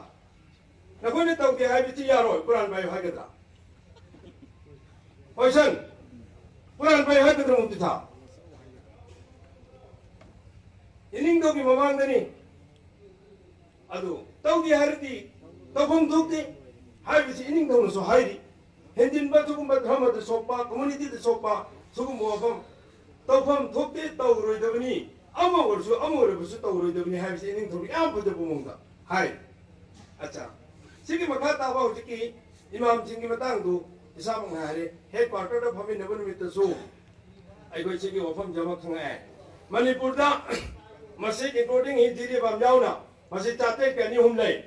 ꯅꯈꯣꯏꯅ ꯇꯧꯗꯦ ꯍꯥꯏꯕꯁꯤ ꯌꯥꯔꯣꯏ, ꯀꯨꯔꯥꯟ ꯄꯥꯏꯌꯨ ꯍꯥꯏꯒꯗ꯭ꯔꯥ? ꯍꯣꯏ ꯁꯟ, ꯀꯨꯔꯥꯟ ꯄꯥꯏꯌꯨ ꯍꯥꯏꯒꯗ꯭ꯔꯥ ꯃꯨꯐꯇꯤ ꯁꯥꯍꯕ? ꯏꯅꯤꯡꯊꯧꯒꯤ ꯃꯃꯥꯡꯗꯅꯤ꯫ ꯑꯗꯨ ꯇꯧꯗꯦ ꯍꯥꯏꯔꯗꯤ ꯇꯧꯐꯝ ꯊꯣꯛꯇꯦ ꯍꯥꯏꯕꯁꯤ ꯏꯅꯤꯡꯊꯧꯅꯁꯨ ꯍꯥꯏꯔꯤ꯫ ꯍꯦꯟꯖꯤꯟꯕ ꯁꯤꯒꯨꯝꯕ ꯙꯔꯃꯗ ꯁꯣꯛꯄ, ꯀꯝꯃꯨꯅꯤꯇꯤꯗ ꯁꯣꯛꯄ ꯁꯤꯒꯨꯝꯕ ꯋꯥꯐꯝ ꯇꯧꯐꯝ ꯊꯣꯛꯇꯦ, ꯇꯧꯔꯣꯏꯗꯕꯅꯤ, ꯑꯃ ꯑꯣꯏꯔꯁꯨ ꯑꯃ ꯑꯣꯏꯔꯕꯁꯨ ꯇꯧꯔꯣꯏꯗꯕꯅꯤ ꯍꯥꯏꯕꯁꯤ ꯏꯅꯤꯡꯊꯧꯅ ꯌꯥꯝ ꯐꯖꯕ ꯃꯑꯣꯡꯗ ꯍꯥꯏ꯫ ꯑꯠꯆꯥ, ꯁꯤꯒꯤ ꯃꯈꯥ ꯇꯥꯕ ꯍꯧꯖꯤꯛꯀꯤ ꯏꯃꯥꯝꯁꯤꯡꯒꯤ ꯃꯇꯥꯡꯗꯨ ꯏꯁꯥꯃꯛꯅ ꯍꯥꯏꯔꯦ, ꯍꯦꯗ ꯀ꯭ꯋꯥꯔꯇꯔꯗ ꯐꯝꯃꯤꯟꯅꯕ ꯅꯨꯃꯤꯠꯇꯁꯨ ꯑꯩꯈꯣꯏ ꯁꯤꯒꯤ ꯋꯥꯐꯝꯁꯦ ꯑꯃ ꯈꯪꯉꯛꯑꯦ꯫ ꯃꯅꯤꯄꯨꯔꯗ ꯃꯁꯤ including ꯍꯤꯟꯗꯤ ꯏꯄꯥꯝ ꯌꯥꯎꯅ ꯃꯁꯤ ꯆꯥꯇ꯭ꯔꯦꯠꯀ ꯑꯅꯤ ꯑꯍꯨꯝ ꯂꯩ꯫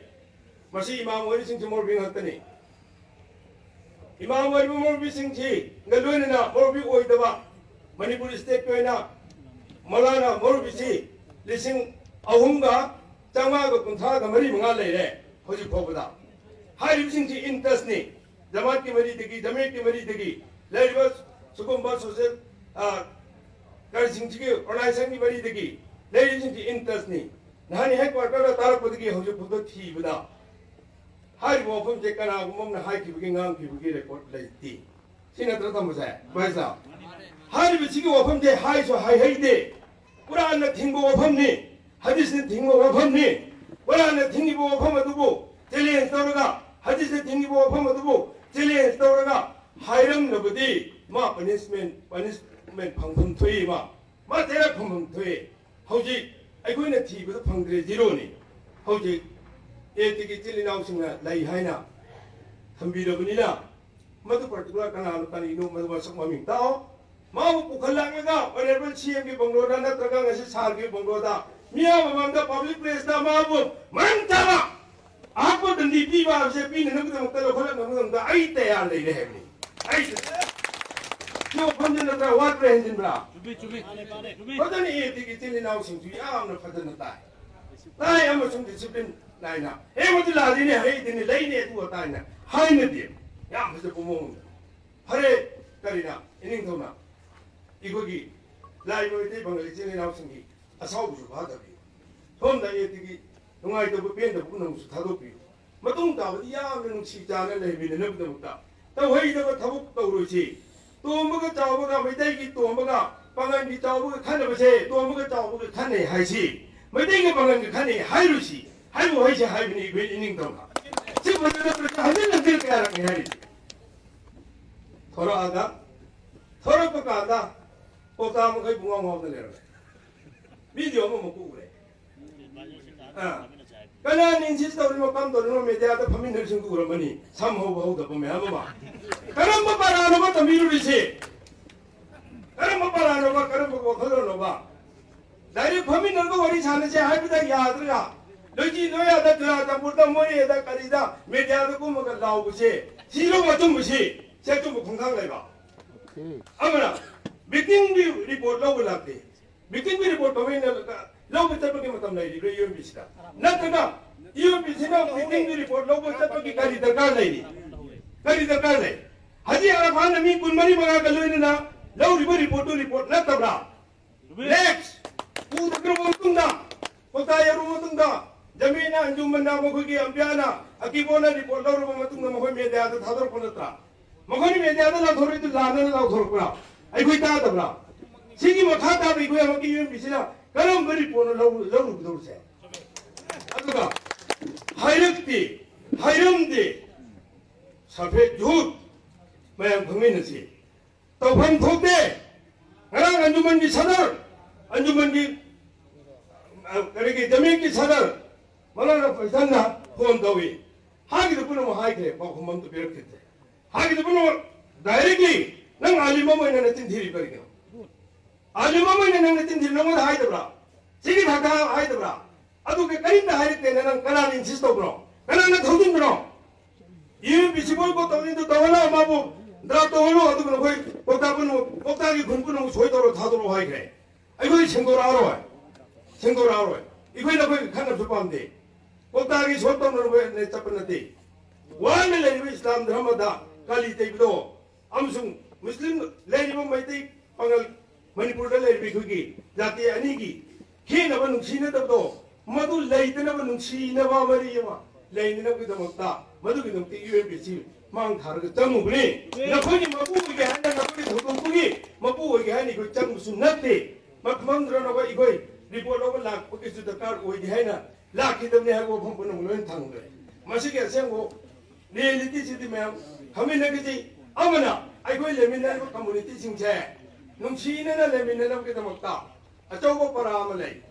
ꯃꯁꯤ ꯏꯃꯥꯝ ꯑꯣꯏꯔꯤꯁꯤꯡꯁꯤ ꯃꯧꯔꯨꯕꯤ ꯉꯥꯛꯇꯅꯤ꯫ ꯏꯃꯥꯝ ꯑꯣꯏꯔꯤꯕ ꯃꯧꯔꯨꯕꯤꯁꯤꯡꯁꯤꯒ ꯂꯣꯏꯅꯅ ꯃꯧꯔꯨꯕꯤ ꯑꯣꯏꯗꯕ ꯃꯅꯤꯄꯨꯔ ꯁ꯭ꯇꯦꯠꯀꯤ ꯑꯣꯏꯅ ꯃꯧꯂꯥꯅꯥ ꯃꯧꯔꯨꯕꯤꯁꯤ ꯂꯤꯁꯤꯡ ꯑꯍꯨꯝꯒ ꯆꯥꯝꯃꯉꯥꯒ ꯀꯨꯟꯊ꯭ꯔꯥꯒ ꯃꯔꯤ ꯃꯉꯥ ꯂꯩꯔꯦ ꯍꯧꯖꯤꯛ ꯐꯥꯎꯕꯗ꯫ ꯍꯥꯏꯔꯤꯕꯁꯤꯡꯁꯤ ꯏꯟꯇꯁꯅꯤ, ꯖꯃꯥꯠꯀꯤ ꯃꯔꯤꯗꯒꯤ, ꯖꯃꯤꯌꯠꯀꯤ ꯃꯔꯤꯗꯒꯤ ꯂꯩꯔꯤꯕ ꯁꯤꯒꯨꯝꯕ ꯁꯣꯁꯦꯜ, ꯑ, ꯀꯔꯤꯁꯤꯡꯁꯤꯒꯤ ꯑꯣꯔꯒꯅꯥꯏꯖꯦꯁꯟꯒꯤ ꯃꯔꯤꯗꯒꯤ ꯂꯩꯔꯤꯕꯁꯤꯡꯁꯤ ꯏꯟꯇꯁꯅꯤ꯫ ꯅꯍꯥꯟ ꯍꯦꯗ ꯀ꯭ꯋꯥꯔꯇꯔꯗ ꯇꯥꯔꯛꯄꯗꯒꯤ ꯍꯧꯖꯤꯛ ꯐꯥꯎꯕ ꯊꯤꯕꯗ ꯍꯥꯏꯔꯤꯕ ꯋꯥꯐꯝꯁꯦ ꯀꯅꯥꯒꯨꯝꯕ ꯑꯃꯅ ꯍꯥꯏꯈꯤꯕꯒꯤ, ꯉꯥꯡꯈꯤꯕꯒꯤ ꯔꯦꯀꯣꯔꯗ ꯂꯩꯇꯦ꯫ ꯁꯤ ꯅꯠꯇ꯭ꯔꯣ ꯊꯝꯕꯁꯦ, ꯚꯥꯏ ꯁꯥꯍꯕ? ꯍꯥꯏꯔꯤꯕꯁꯤꯒꯤ ꯋꯥꯐꯝꯁꯦ ꯍꯥꯏꯁꯨ ꯍꯥꯏꯍꯩꯗꯦ꯫ ꯀꯨꯔꯥꯟꯅ ꯊꯤꯡꯕ ꯋꯥꯐꯝꯅꯤ, ꯍꯗꯤꯁꯅ ꯊꯤꯡꯕ ꯋꯥꯐꯝꯅꯤ꯫ ꯀꯣꯔꯥꯟꯅ ꯊꯤꯡꯉꯤꯕ ꯋꯥꯐꯝ ꯑꯗꯨꯕꯨ ꯆꯦꯂꯦꯟꯖ ꯇꯧꯔꯒ, ꯍꯗꯤꯁꯅ ꯊꯤꯡꯉꯤꯕ ꯋꯥꯐꯝ ꯑꯗꯨꯕꯨ ꯆꯦꯂꯦꯟꯖ ꯇꯧꯔꯒ ꯍꯥꯏꯔꯝꯂꯕꯗꯤ ꯃꯥ ꯄꯅꯤꯁꯃꯦꯟ, ꯄꯅꯤꯁꯃꯦꯟ ꯐꯪꯐꯝ ꯊꯣꯛꯏ, ꯃꯥ, ꯃꯥ ꯆꯩꯔꯛ ꯐꯪꯐꯝ ꯊꯣꯛꯏ꯫ ꯍꯧꯖꯤꯛ ꯑꯩꯈꯣꯏꯅ ꯊꯤꯕꯗ ꯐꯪꯗ꯭ꯔꯦ, ꯖꯤꯔꯣꯅꯤ꯫ ꯍꯧꯖꯤꯛ ꯑꯦ ꯇꯤꯒꯤ ꯏꯆꯤꯜ ꯏꯅꯥꯎꯁꯤꯡꯅ ꯂꯩ ꯍꯥꯏꯅ ꯊꯝꯕꯤꯔꯕꯅꯤꯅ, ꯃꯗꯨ ꯄꯥꯔꯇꯤꯀꯨꯂꯔ ꯀꯅꯥꯅꯣ ꯀꯔꯤꯅꯣ, ꯃꯗꯨ ꯃꯁꯛ ꯃꯃꯤꯡ ꯇꯥꯛꯑꯣ꯫ ꯃꯥꯕꯨ ꯄꯨꯈꯠꯂꯛꯂꯒ ꯑꯣꯅꯔꯦꯕꯜ ꯁꯤ ꯑꯦꯝꯒꯤ ꯕꯪꯒ꯭ꯂꯣꯗ ꯅꯠꯇ꯭ꯔꯒ ꯉꯁꯤ ꯁꯥꯔꯒꯤ ꯕꯪꯒ꯭ꯂꯣꯗ ꯃꯤꯌꯥꯝ ꯃꯃꯥꯡꯗ ꯄꯕ꯭ꯂꯤꯛ ꯄ꯭ꯂꯦꯁꯇ ꯃꯥꯕꯨ ꯃꯔꯝ ꯆꯥꯕ ꯑꯍꯛꯄ ꯗꯟꯗꯤ ꯄꯤꯕ ꯍꯥꯏꯕꯁꯦ ꯄꯤꯅꯅꯕꯒꯤꯗꯃꯛꯇ, ꯂꯧꯈꯠꯂꯛꯅꯕꯒꯤꯗꯃꯛꯇ ꯑꯩ ꯇꯌꯥꯔ ꯂꯩꯔꯦ ꯍꯥꯏꯕꯅꯤ꯫ ꯑꯩ ꯁꯤ ꯋꯥꯐꯝꯁꯦ ꯅꯠꯇ꯭ꯔꯥ? ꯋꯥꯠꯄ꯭ꯔꯥ, ꯍꯦꯟꯖꯤꯟꯕ꯭ꯔꯥ? ꯆꯨꯝꯃꯤ, ꯆꯨꯝꯃꯤ, ꯆꯨꯝꯃꯤ꯫ ꯐꯖꯅ ꯑꯦ ꯇꯤꯒꯤ ꯏꯆꯤꯜ ꯏꯅꯥꯎꯁꯤꯡꯁꯨ ꯌꯥꯝꯅ ꯐꯖꯅ ꯇꯥꯏ꯫ ꯇꯥꯏ ꯑꯃꯁꯨꯡ ꯗꯤꯁꯤꯄ꯭ꯂꯤꯟ ꯅꯥꯏꯅ, "ꯑꯦ, ꯃꯗꯨ ꯂꯥꯜꯂꯤꯅꯦ, ꯍꯩꯗꯤꯅꯦ, ꯂꯩꯅꯦ, ꯑꯗꯨ ꯑꯗꯥ" ꯍꯥꯏꯅ ꯍꯥꯏꯅꯗꯦ꯫ ꯌꯥꯝ ꯐꯖꯕ ꯃꯑꯣꯡꯗ꯫ ꯐꯔꯦ, ꯀꯔꯤꯅ, ꯏꯅꯤꯡꯊꯧꯅ ꯑꯩꯈꯣꯏꯒꯤ ꯂꯥꯛꯏꯕ ꯃꯩꯇꯩ ꯄꯥꯉꯜ ꯏꯆꯤꯜ ꯏꯅꯥꯎꯁꯤꯡꯒꯤ ꯑꯁꯥꯎꯕꯁꯨ ꯐꯥꯗꯕꯤꯌꯨ꯫ ꯁꯣꯝꯗ ꯑꯦ ꯇꯤꯒꯤ ꯅꯨꯡꯉꯥꯏꯇꯕ ꯄꯦꯟꯗꯕ ꯄꯨꯝꯅꯃꯛꯁꯨ ꯊꯥꯗꯣꯛꯄꯤꯌꯨ꯫ ꯃꯇꯨꯡ ꯇꯥꯕꯗꯤ ꯌꯥꯝꯅ ꯅꯨꯡꯁꯤ ꯆꯥꯟꯅ ꯂꯩꯃꯤꯟꯅꯅꯕꯒꯤꯗꯃꯛꯇ ꯇꯧꯍꯩꯗꯕ ꯊꯕꯛ ꯇꯧꯔꯣꯏꯁꯤ꯫ ꯇꯣꯝꯕꯒ ꯆꯥꯎꯕꯒ, ꯃꯩꯇꯩꯒꯤ ꯇꯣꯝꯕꯒ, ꯄꯥꯉꯜꯒꯤ ꯆꯥꯎꯕꯒ ꯈꯟꯅꯕꯁꯦ, ꯇꯣꯝꯕꯒ ꯆꯥꯎꯕꯒ ꯈꯟꯅꯩ ꯍꯥꯏꯁꯤ, ꯃꯩꯇꯩꯒ ꯄꯥꯉꯜꯒ ꯈꯟꯅꯩ ꯍꯥꯏꯔꯨꯁꯤ꯫ ꯍꯥꯏꯕꯨ ꯍꯥꯏꯁꯦ ꯍꯥꯏꯕꯅꯤ ꯑꯩꯈꯣꯏ ꯏꯅꯤꯡꯊꯧꯅ꯫ ꯁꯤ ꯐꯖꯅ ꯍꯟꯖꯤꯟ ꯍꯟꯖꯤꯟ ꯀꯌꯥꯔꯛꯅꯤ ꯍꯥꯏꯔꯤꯁꯦ꯫ ꯊꯣꯔꯛꯑꯒ, ꯊꯣꯔꯛꯄ ꯀꯥꯟꯗ ꯀꯧꯇꯥ ꯃꯈꯩ ꯄꯨꯡꯉꯥꯎ ꯉꯥꯎꯗ ꯂꯩꯔꯝꯃꯦ꯫ ꯚꯤꯗꯤꯑꯣ ꯑꯃꯃꯨꯛ ꯎꯔꯦ꯫ ꯑꯥ꯫ ꯀꯅꯥꯅ ꯏꯟꯁꯤꯁ ꯇꯧꯔꯤꯅꯣ, ꯀꯝ ꯇꯧꯔꯤꯅꯣ, ꯃꯦꯗꯤꯌꯥꯗ ꯐꯝꯃꯤꯟꯅꯔꯤꯁꯤꯡꯗꯨ ꯎꯔꯝꯃꯅꯤ꯫ ꯁꯝ ꯍꯧꯕ ꯍꯧꯗꯕ ꯃꯌꯥꯝ ꯑꯃ꯫ ꯀꯔꯝꯕ ꯄꯔꯥꯅꯣꯕ ꯇꯝꯕꯤꯔꯨꯔꯤꯁꯦ? ꯀꯔꯝꯕ ꯄꯔꯥꯅꯣꯕ? ꯀꯔꯝꯕ ꯋꯥꯈꯜꯂꯣꯟꯅꯣꯕ? ꯗꯥꯏꯔꯦꯛ ꯐꯝꯃꯤꯟꯅꯔꯒ ꯋꯥꯔꯤ ꯁꯥꯟꯅꯁꯦ ꯍꯥꯏꯕꯗ ꯌꯥꯗ꯭ꯔꯒ, ꯂꯣꯏꯖꯤ ꯂꯣꯏꯌꯥꯗ, ꯆꯨꯔꯥꯆꯥꯟꯄꯨꯔꯗ, ꯃꯣꯔꯦꯗ, ꯀꯔꯤꯗ, ꯃꯦꯗꯤꯌꯥꯗ ꯀꯨꯝꯃꯒ ꯂꯥꯎꯕꯁꯦ, ꯁꯤꯔꯧ ꯑꯆꯨꯝꯕꯁꯤ, ꯁꯤ ꯑꯆꯨꯝꯕ ꯈꯣꯡꯊꯥꯡ ꯂꯩꯕ꯫ ꯑꯃꯅ, ꯃꯤꯇꯤꯡꯒꯤ ꯔꯤꯄꯣꯔꯠ ꯂꯧꯕ ꯂꯥꯛꯇꯦ꯫ ꯃꯤꯇꯤꯡꯒꯤ ꯔꯤꯄꯣꯔꯠ ꯀꯃꯥꯏꯅ ꯂꯧꯕ ꯆꯠꯄꯒꯤ ꯃꯇꯝ ꯂꯩꯔꯤꯕ꯭ꯔꯥ ꯌꯨ ꯑꯦꯝ ꯕꯤ ꯁꯤꯗ? ꯅꯠꯇ꯭ꯔꯒ ꯌꯨ ꯑꯦꯝ ꯕꯤ ꯁꯤꯅ ꯃꯤꯇꯤꯡꯒꯤ ꯔꯤꯄꯣꯔꯠ ꯂꯧꯕ ꯆꯠꯄꯒꯤ ꯀꯔꯤ ꯗꯔꯀꯥꯔ ꯂꯩꯔꯤ? ꯀꯔꯤ ꯗꯔꯀꯥꯔ ꯂꯩ? ꯍꯥꯖꯤ ꯑꯔꯐꯥꯟꯅ ꯃꯤ ꯀꯨꯟꯃꯔꯤ ꯃꯉꯥꯒ ꯂꯣꯏꯅꯅ ꯂꯧꯔꯤꯕ ꯔꯤꯄꯣꯔꯠꯇꯨ ꯔꯤꯄꯣꯔꯠ ꯅꯠꯇꯕ꯭ꯔꯥ? ꯅꯦꯛꯁ, ꯎꯗ꯭ꯔꯕ ꯃꯇꯨꯡꯗ, ꯄꯣꯇꯥ ꯌꯧꯔꯕ ꯃꯇꯨꯡꯗ, ꯖꯃꯤꯅ ꯑꯟꯖꯨꯃꯟꯅ, ꯃꯈꯣꯏꯒꯤ ꯑꯝꯕꯤꯌꯥꯅ, ꯑꯀꯤꯕꯣꯅ ꯔꯤꯄꯣꯔꯠ ꯂꯧꯔꯕ ꯃꯇꯨꯡꯗ ꯃꯈꯣꯏ ꯃꯦꯗꯤꯌꯥꯗ ꯊꯥꯗꯣꯔꯛꯄ ꯅꯠꯇ꯭ꯔꯥ? ꯃꯈꯣꯏꯅ ꯃꯦꯗꯤꯌꯥꯗ ꯂꯥꯎꯊꯣꯔꯛꯏꯗꯨ ꯂꯥꯟꯅꯅ ꯂꯥꯎꯊꯣꯔꯛꯄ꯭ꯔꯥ? ꯑꯩꯈꯣꯏ ꯇꯥꯗꯕ꯭ꯔꯥ? ꯁꯤꯒꯤ ꯃꯈꯥ ꯇꯥꯕ ꯑꯩꯈꯣꯏ ꯑꯃꯛꯀꯤ ꯌꯨ ꯑꯦꯝ ꯕꯤ ꯁꯤꯅ ꯀꯔꯝꯕ ꯔꯤꯄꯣꯔꯠꯅꯣ ꯂꯧ-, ꯂꯧꯔꯨꯒꯗꯧꯔꯤꯁꯦ? ꯑꯗꯨꯒ ꯍꯥꯏꯔꯛꯇꯦ, ꯍꯥꯏꯔꯝꯗꯦ꯫ ꯁꯐꯦꯗ ꯖꯨꯠ꯫ ꯃꯌꯥꯝ ꯈꯪꯃꯤꯟꯅꯁꯤ꯫ ꯇꯧꯐꯝ ꯊꯣꯛꯇꯦ꯫ ꯉꯔꯥꯡ ꯑꯟꯖꯨꯃꯟꯒꯤ ꯁꯗꯔ, ꯑꯟꯖꯨꯃꯟꯒꯤ, ꯑ, ꯀꯔꯤꯒꯤ ꯖꯃꯤꯌꯠꯀꯤ ꯁꯗꯔ ꯃꯧꯂꯥꯅꯥ ꯐꯩꯁꯜꯅ ꯐꯣꯟ ꯇꯧꯏ꯫ ꯍꯥꯏꯒꯤꯗ ꯄꯨꯝꯅꯃꯛ ꯍꯥꯏꯈ꯭ꯔꯦ, ꯄꯥꯎꯈꯨꯝ ꯑꯝꯇ ꯄꯤꯔꯛꯈꯤꯗ꯭ꯔꯦ꯫ ꯍꯥꯏꯒꯤꯗ ꯄꯨꯝꯅꯃꯛ ꯗꯥꯏꯔꯦꯛꯂꯤ ꯅꯪ ꯑꯥꯂꯤꯝ ꯑꯃ ꯑꯣꯏꯅ ꯅꯆꯤꯟ ꯊꯤꯔꯤ ꯀꯔꯤꯒꯤꯅꯣ? ꯑꯥꯂꯤꯝ ꯑꯃ ꯑꯣꯏꯅ ꯅꯪ ꯅꯆꯤꯟ ꯊꯤꯔꯤ, ꯅꯪꯉꯣꯟꯗ ꯍꯥꯏꯗꯕ꯭ꯔꯥ? ꯁꯤꯒꯤ ꯊꯥꯛꯇ ꯍꯥꯏꯗꯕ꯭ꯔꯥ? ꯑꯗꯨꯒ ꯀꯔꯤꯝꯇ ꯍꯥꯏꯔꯛꯇꯦꯅ ꯅꯪ ꯀꯅꯥꯅ ꯏꯟꯁꯤꯁ ꯇꯧꯕ꯭ꯔꯣ? ꯀꯅꯥꯅ ꯊꯧꯖꯤꯟꯕꯅꯣ? ꯌꯨ ꯑꯦꯝ ꯄꯤ ꯁꯤ ꯕꯣꯏꯀꯣꯠ ꯇꯧꯅꯤꯗꯣ ꯇꯧꯍꯜꯂꯣ, ꯃꯥꯕꯨ ꯗ꯭ꯔꯥꯐ ꯇꯧꯍꯜꯂꯣ, ꯑꯗꯨꯒ ꯅꯈꯣꯏ ꯀꯣꯛꯇꯥ ꯄꯨꯝꯅꯃꯛ, ꯀꯣꯛꯇꯥꯒꯤ ꯈꯨꯟ ꯄꯨꯝꯅꯃꯛ ꯁꯣꯏ ꯇꯧꯔꯣ, ꯊꯥꯗꯣꯔꯛꯑꯣ ꯍꯥꯏꯈ꯭ꯔꯦ꯫ ꯑꯩꯈꯣꯏ ꯁꯦꯡꯗꯣꯔꯛꯑꯔꯣꯏ, ꯁꯦꯡꯗꯣꯔꯛꯑꯔꯣꯏ꯫ ꯑꯩꯈꯣꯏ ꯅꯈꯣꯏꯒ ꯈꯠꯅꯕꯁꯨ ꯄꯥꯝꯗꯦ꯫ ꯀꯣꯛꯇꯥꯒꯤ ꯁꯣꯏ ꯇꯧꯅꯔꯨꯕ ꯆꯠꯄ ꯅꯠꯇꯦ꯫ ꯋꯥꯅ ꯂꯩꯔꯤꯕ ꯏꯁꯂꯥꯝ ꯙꯔꯃꯗ ꯀꯥꯂꯤ ꯇꯩꯕꯗꯣ ꯑꯃꯁꯨꯡ ꯃꯨꯁꯂꯤꯝ ꯂꯩꯔꯤꯕ ꯃꯩꯇꯩ ꯄꯥꯉꯜ ꯃꯅꯤꯄꯨꯔꯗ ꯂꯩꯔꯤꯕ ꯑꯩꯈꯣꯏꯒꯤ ꯖꯥꯇꯤ ꯑꯅꯤꯒꯤ ꯈꯦꯠꯅꯕ ꯅꯨꯡꯁꯤꯅꯗꯕꯗꯣ, ꯃꯗꯨ ꯂꯩꯇꯅꯕ ꯅꯨꯡꯁꯤꯅꯕ ꯃꯔꯤ ꯑꯃ ꯂꯩꯅꯅꯕꯒꯤꯗꯃꯛꯇ ꯃꯗꯨꯒꯤꯗꯃꯛꯇ ꯌꯨ ꯑꯦꯝ ꯄꯤ ꯁꯤ ꯃꯥꯡ ꯊꯥꯔꯒ ꯆꯪꯉꯨꯕꯅꯤ꯫ ꯅꯈꯣꯏꯒꯤ ꯃꯄꯨ ꯑꯣꯏꯒꯦ ꯍꯥꯏꯅ, ꯅꯈꯣꯏꯒꯤ ꯊꯧꯗꯣꯛꯇꯨꯒꯤ ꯃꯄꯨ ꯑꯣꯏꯒꯦ ꯍꯥꯏꯅ ꯑꯩꯈꯣꯏ ꯆꯪꯕꯁꯨ ꯅꯠꯇꯦ꯫ ꯃꯐꯝꯗꯨꯗ ꯅꯈꯣꯏ ꯑꯩꯈꯣꯏ ꯔꯤꯄꯣꯔꯠ ꯂꯧꯕ ꯂꯥꯛꯄꯒꯤꯁꯨ ꯗꯔꯀꯥꯔ ꯑꯣꯏꯗꯦ ꯍꯥꯏꯅ ꯂꯥꯛꯈꯤꯗꯕꯅꯤ ꯍꯥꯏꯕ ꯋꯥꯐꯝ ꯄꯨꯝꯅꯃꯛ ꯂꯣꯏꯅ ꯊꯝꯈ꯭ꯔꯦ꯫ ꯃꯁꯤꯒꯤ ꯑꯁꯦꯡꯕ ꯔꯤꯌꯦꯂꯤꯇꯤꯁꯤꯗꯤ ꯃꯌꯥꯝ ꯈꯪꯃꯤꯟꯅꯈꯤꯁꯤ꯫ ꯑꯃꯅ, ꯑꯩꯈꯣꯏ ꯂꯩꯃꯤꯟꯅꯔꯤꯕ ꯀꯝꯃꯨꯅꯤꯇꯤꯁꯤꯡꯁꯦ ꯅꯨꯡꯁꯤꯅꯅ ꯂꯩꯃꯤꯟꯅꯅꯕꯒꯤꯗꯃꯛꯇ ꯑꯆꯧꯕ ꯄꯔꯥ ꯑꯃ ꯂꯩ꯫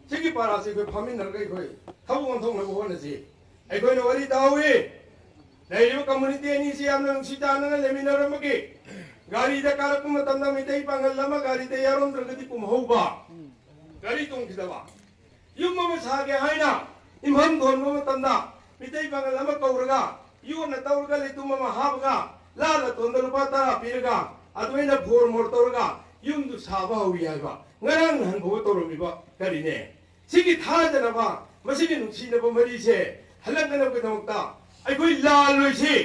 ꯁꯤꯒꯤ ꯄꯔꯥꯁꯤ ꯑꯩꯈꯣꯏ ꯐꯝꯃꯤꯟꯅꯔꯒ ꯑꯩꯈꯣꯏ ꯊꯕꯛ ꯑꯣꯟꯊꯣꯛꯅꯕ ꯍꯣꯠꯅꯁꯤ꯫ ꯑꯩꯈꯣꯏꯅ ꯋꯥꯔꯤ ꯇꯥꯍꯧꯏ, ꯂꯩꯔꯤꯕ ꯀꯝꯃꯨꯅꯤꯇꯤ ꯑꯅꯤꯁꯤ ꯌꯥꯝꯅ ꯅꯨꯡꯁꯤ ꯆꯥꯟꯅꯅ ꯂꯩꯃꯤꯟꯅꯔꯝꯕꯒꯤ ꯒꯥꯔꯤꯗ ꯀꯥꯔꯛꯄ ꯃꯇꯝꯗ ꯃꯤꯇꯩ ꯄꯥꯡꯒꯜ ꯑꯃ ꯒꯥꯔꯤꯗ ꯌꯥꯎꯔꯝꯗ꯭ꯔꯒꯗꯤ ꯄꯨꯝꯍꯧꯕ, ꯒꯥꯔꯤ ꯇꯣꯡꯈꯤꯗꯕ꯫ ꯌꯨꯝ ꯑꯃ ꯁꯥꯒꯦ ꯍꯥꯏꯅ ꯌꯨꯝꯐꯝ ꯊꯣꯟꯕ ꯃꯇꯝꯗ ꯃꯤꯇꯩ ꯄꯥꯡꯒꯜ ꯑꯃ ꯀꯧꯔꯒ ꯌꯣꯠꯅ ꯇꯧꯔꯒ ꯂꯩꯇꯨꯝ ꯑꯃ ꯍꯥꯞꯄꯒ ꯂꯥꯜ ꯑꯇꯣꯟꯗ ꯂꯨꯄꯥ ꯇꯔꯥ ꯄꯤꯔꯒ ꯑꯗꯨꯃꯥꯏꯅ ꯐꯣꯔ ꯃꯣꯔ ꯇꯧꯔꯒ ꯌꯨꯝꯗꯨ ꯁꯥꯕ ꯍꯧꯏ ꯍꯥꯏꯕ ꯉꯔꯥꯡ ꯅꯍꯥꯟ ꯐꯥꯎꯕ ꯇꯧꯔꯝꯃꯤꯕ ꯀꯔꯤꯅꯦ? ꯁꯤꯒꯤ ꯊꯥꯖꯅꯕ, ꯃꯁꯤꯒꯤ ꯅꯨꯡꯁꯤꯅꯕ ꯃꯔꯤꯁꯦ ꯍꯜꯂꯛꯅꯅꯕꯒꯤꯗꯃꯛꯇ ꯑꯩꯈꯣꯏ ꯂꯥꯜꯂꯣꯏꯁꯤ꯫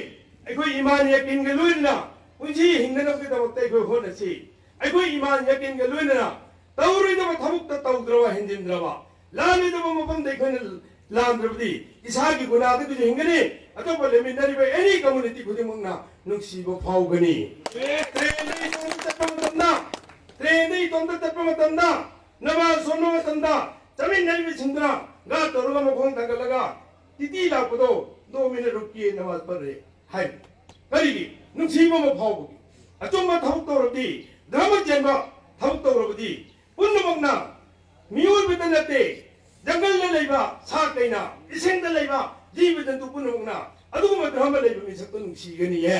ꯑꯩꯈꯣꯏ ꯏꯃꯥꯟ ꯌꯥꯀꯤꯟꯒ ꯂꯣꯏꯅꯅ ꯄꯨꯟꯁꯤ ꯍꯤꯡꯅꯅꯕꯒꯤꯗꯃꯛꯇ ꯑꯩꯈꯣꯏ ꯍꯣꯠꯅꯁꯤ꯫ ꯑꯩꯈꯣꯏ ꯏꯃꯥꯟ ꯌꯥꯀꯤꯟꯒ ꯂꯣꯏꯅꯅ ꯇꯧꯔꯣꯏꯗꯕ ꯊꯕꯛꯇ ꯇꯧꯗ꯭ꯔꯕ, ꯍꯦꯟꯖꯤꯟꯗ꯭ꯔꯕ, ꯂꯥꯜꯂꯣꯏꯗꯕ ꯃꯐꯝꯗ ꯑꯩꯈꯣꯏꯅ ꯂꯥꯟꯗ꯭ꯔꯕꯗꯤ ꯏꯁꯥꯒꯤ ꯒꯨꯅꯥꯗꯒꯤꯁꯨ ꯍꯤꯡꯒꯅꯤ, ꯑꯇꯣꯞꯄ ꯂꯩꯃꯤꯟꯅꯔꯤꯕ ꯑꯦꯅꯤ ꯀꯝꯃꯨꯅꯤꯇꯤ ꯈꯨꯗꯤꯡꯃꯛꯅ ꯅꯨꯡꯁꯤꯕ ꯐꯥꯎꯒꯅꯤ꯫ ꯇ꯭ꯔꯦꯟꯗ ꯏꯇꯣꯝꯇ ꯆꯠꯄ ꯃꯇꯝꯗ, ꯇ꯭ꯔꯦꯟꯗ ꯏꯇꯣꯝꯇ ꯆꯠꯄ ꯃꯇꯝꯗ, ꯅꯃꯥꯖ ꯁꯣꯟꯕ ꯃꯇꯝꯗ, ꯆꯠꯃꯤꯟꯅꯔꯤꯕꯁꯤꯡꯗꯨꯅ ꯒꯥ ꯇꯧꯔꯒ ꯃꯈꯣꯡ ꯊꯥꯡꯒꯠꯂꯒ ꯇꯤꯇꯤ ꯂꯥꯛꯄꯗꯣ ꯗꯣ ꯃꯤꯅꯠ ꯔꯨꯛ ꯀꯤ ꯅꯃꯥꯖ ꯄꯔꯦ ꯍꯥꯏ꯫ ꯀꯔꯤꯒꯤ? ꯅꯨꯡꯁꯤꯕ ꯑꯃ ꯐꯥꯎꯕꯒꯤ꯫ ꯑꯆꯨꯝꯕ ꯊꯕꯛ ꯇꯧꯔꯕꯗꯤ, ꯙꯔꯃ ꯆꯦꯟꯕ ꯊꯕꯛ ꯇꯧꯔꯕꯗꯤ ꯄꯨꯝꯅꯃꯛꯅ, ꯃꯤꯑꯣꯏꯕꯗ ꯅꯠꯇꯦ, ꯖꯪꯒꯜꯗ ꯂꯩꯕ ꯁꯥ ꯀꯩꯅꯥ, ꯏꯁꯤꯡꯗ ꯂꯩꯕ ꯖꯤꯕ ꯖꯟꯇꯨ ꯄꯨꯝꯅꯃꯛꯅ ꯑꯗꯨꯒꯨꯝꯕ ꯙꯔꯃ ꯂꯩꯕ ꯃꯤꯁꯛꯇꯣ ꯅꯨꯡꯁꯤꯒꯅꯤꯌꯦ꯫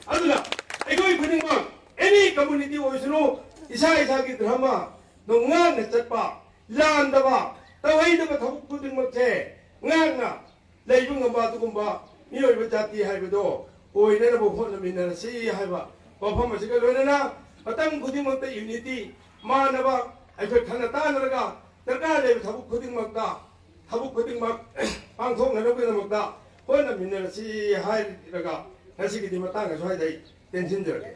ꯑꯗꯨꯅ ꯑꯩꯈꯣꯏ ꯈꯨꯗꯤꯡꯃꯛ, ꯑꯦꯅꯤ ꯀꯝꯃꯨꯅꯤꯇꯤ ꯑꯣꯏꯁꯅꯨ, ꯏꯁꯥ ꯏꯁꯥꯒꯤ ꯙꯔꯃꯗꯣ ꯉꯥꯛꯅ ꯆꯠꯄ, ꯂꯥꯟꯗꯕ, ꯇꯧꯍꯩꯗꯕ ꯊꯕꯛ ꯈꯨꯗꯤꯡꯃꯛꯁꯦ ꯉꯥꯛꯅ ꯂꯩꯕ ꯉꯝꯕ ꯑꯗꯨꯒꯨꯝꯕ ꯃꯤꯑꯣꯏꯕ ꯖꯥꯇꯤ ꯍꯥꯏꯕꯗꯣ ꯑꯣꯏꯅꯅꯕ ꯍꯣꯠꯅꯃꯤꯟꯅꯔꯁꯤ ꯍꯥꯏꯕ ꯋꯥꯐꯝ ꯑꯁꯤꯒ ꯂꯣꯏꯅꯅ ꯃꯇꯝ ꯈꯨꯗꯤꯡꯃꯛꯇ ꯌꯨꯅꯤꯇꯤ, ꯃꯥꯟꯅꯕ, ꯑꯩꯈꯣꯏ ꯈꯟꯅ ꯇꯥꯟꯅꯔꯒ ꯗꯔꯀꯥꯔ ꯂꯩꯕ ꯊꯕꯛ ꯈꯨꯗꯤꯡꯃꯛꯇ, ꯊꯕꯛ ꯈꯨꯗꯤꯡꯃꯛ ꯄꯥꯡꯊꯣꯛꯅꯅꯕꯒꯤꯗꯃꯛꯇ ꯍꯣꯠꯅꯃꯤꯟꯅꯔꯁꯤ ꯍꯥꯏꯔꯒ ꯉꯁꯤꯒꯤꯗꯤ ꯃꯇꯥꯡ ꯑꯁ꯭ꯋꯥꯏꯗ ꯑꯩ ꯇꯦꯟꯁꯤꯟꯖꯔꯒꯦ꯫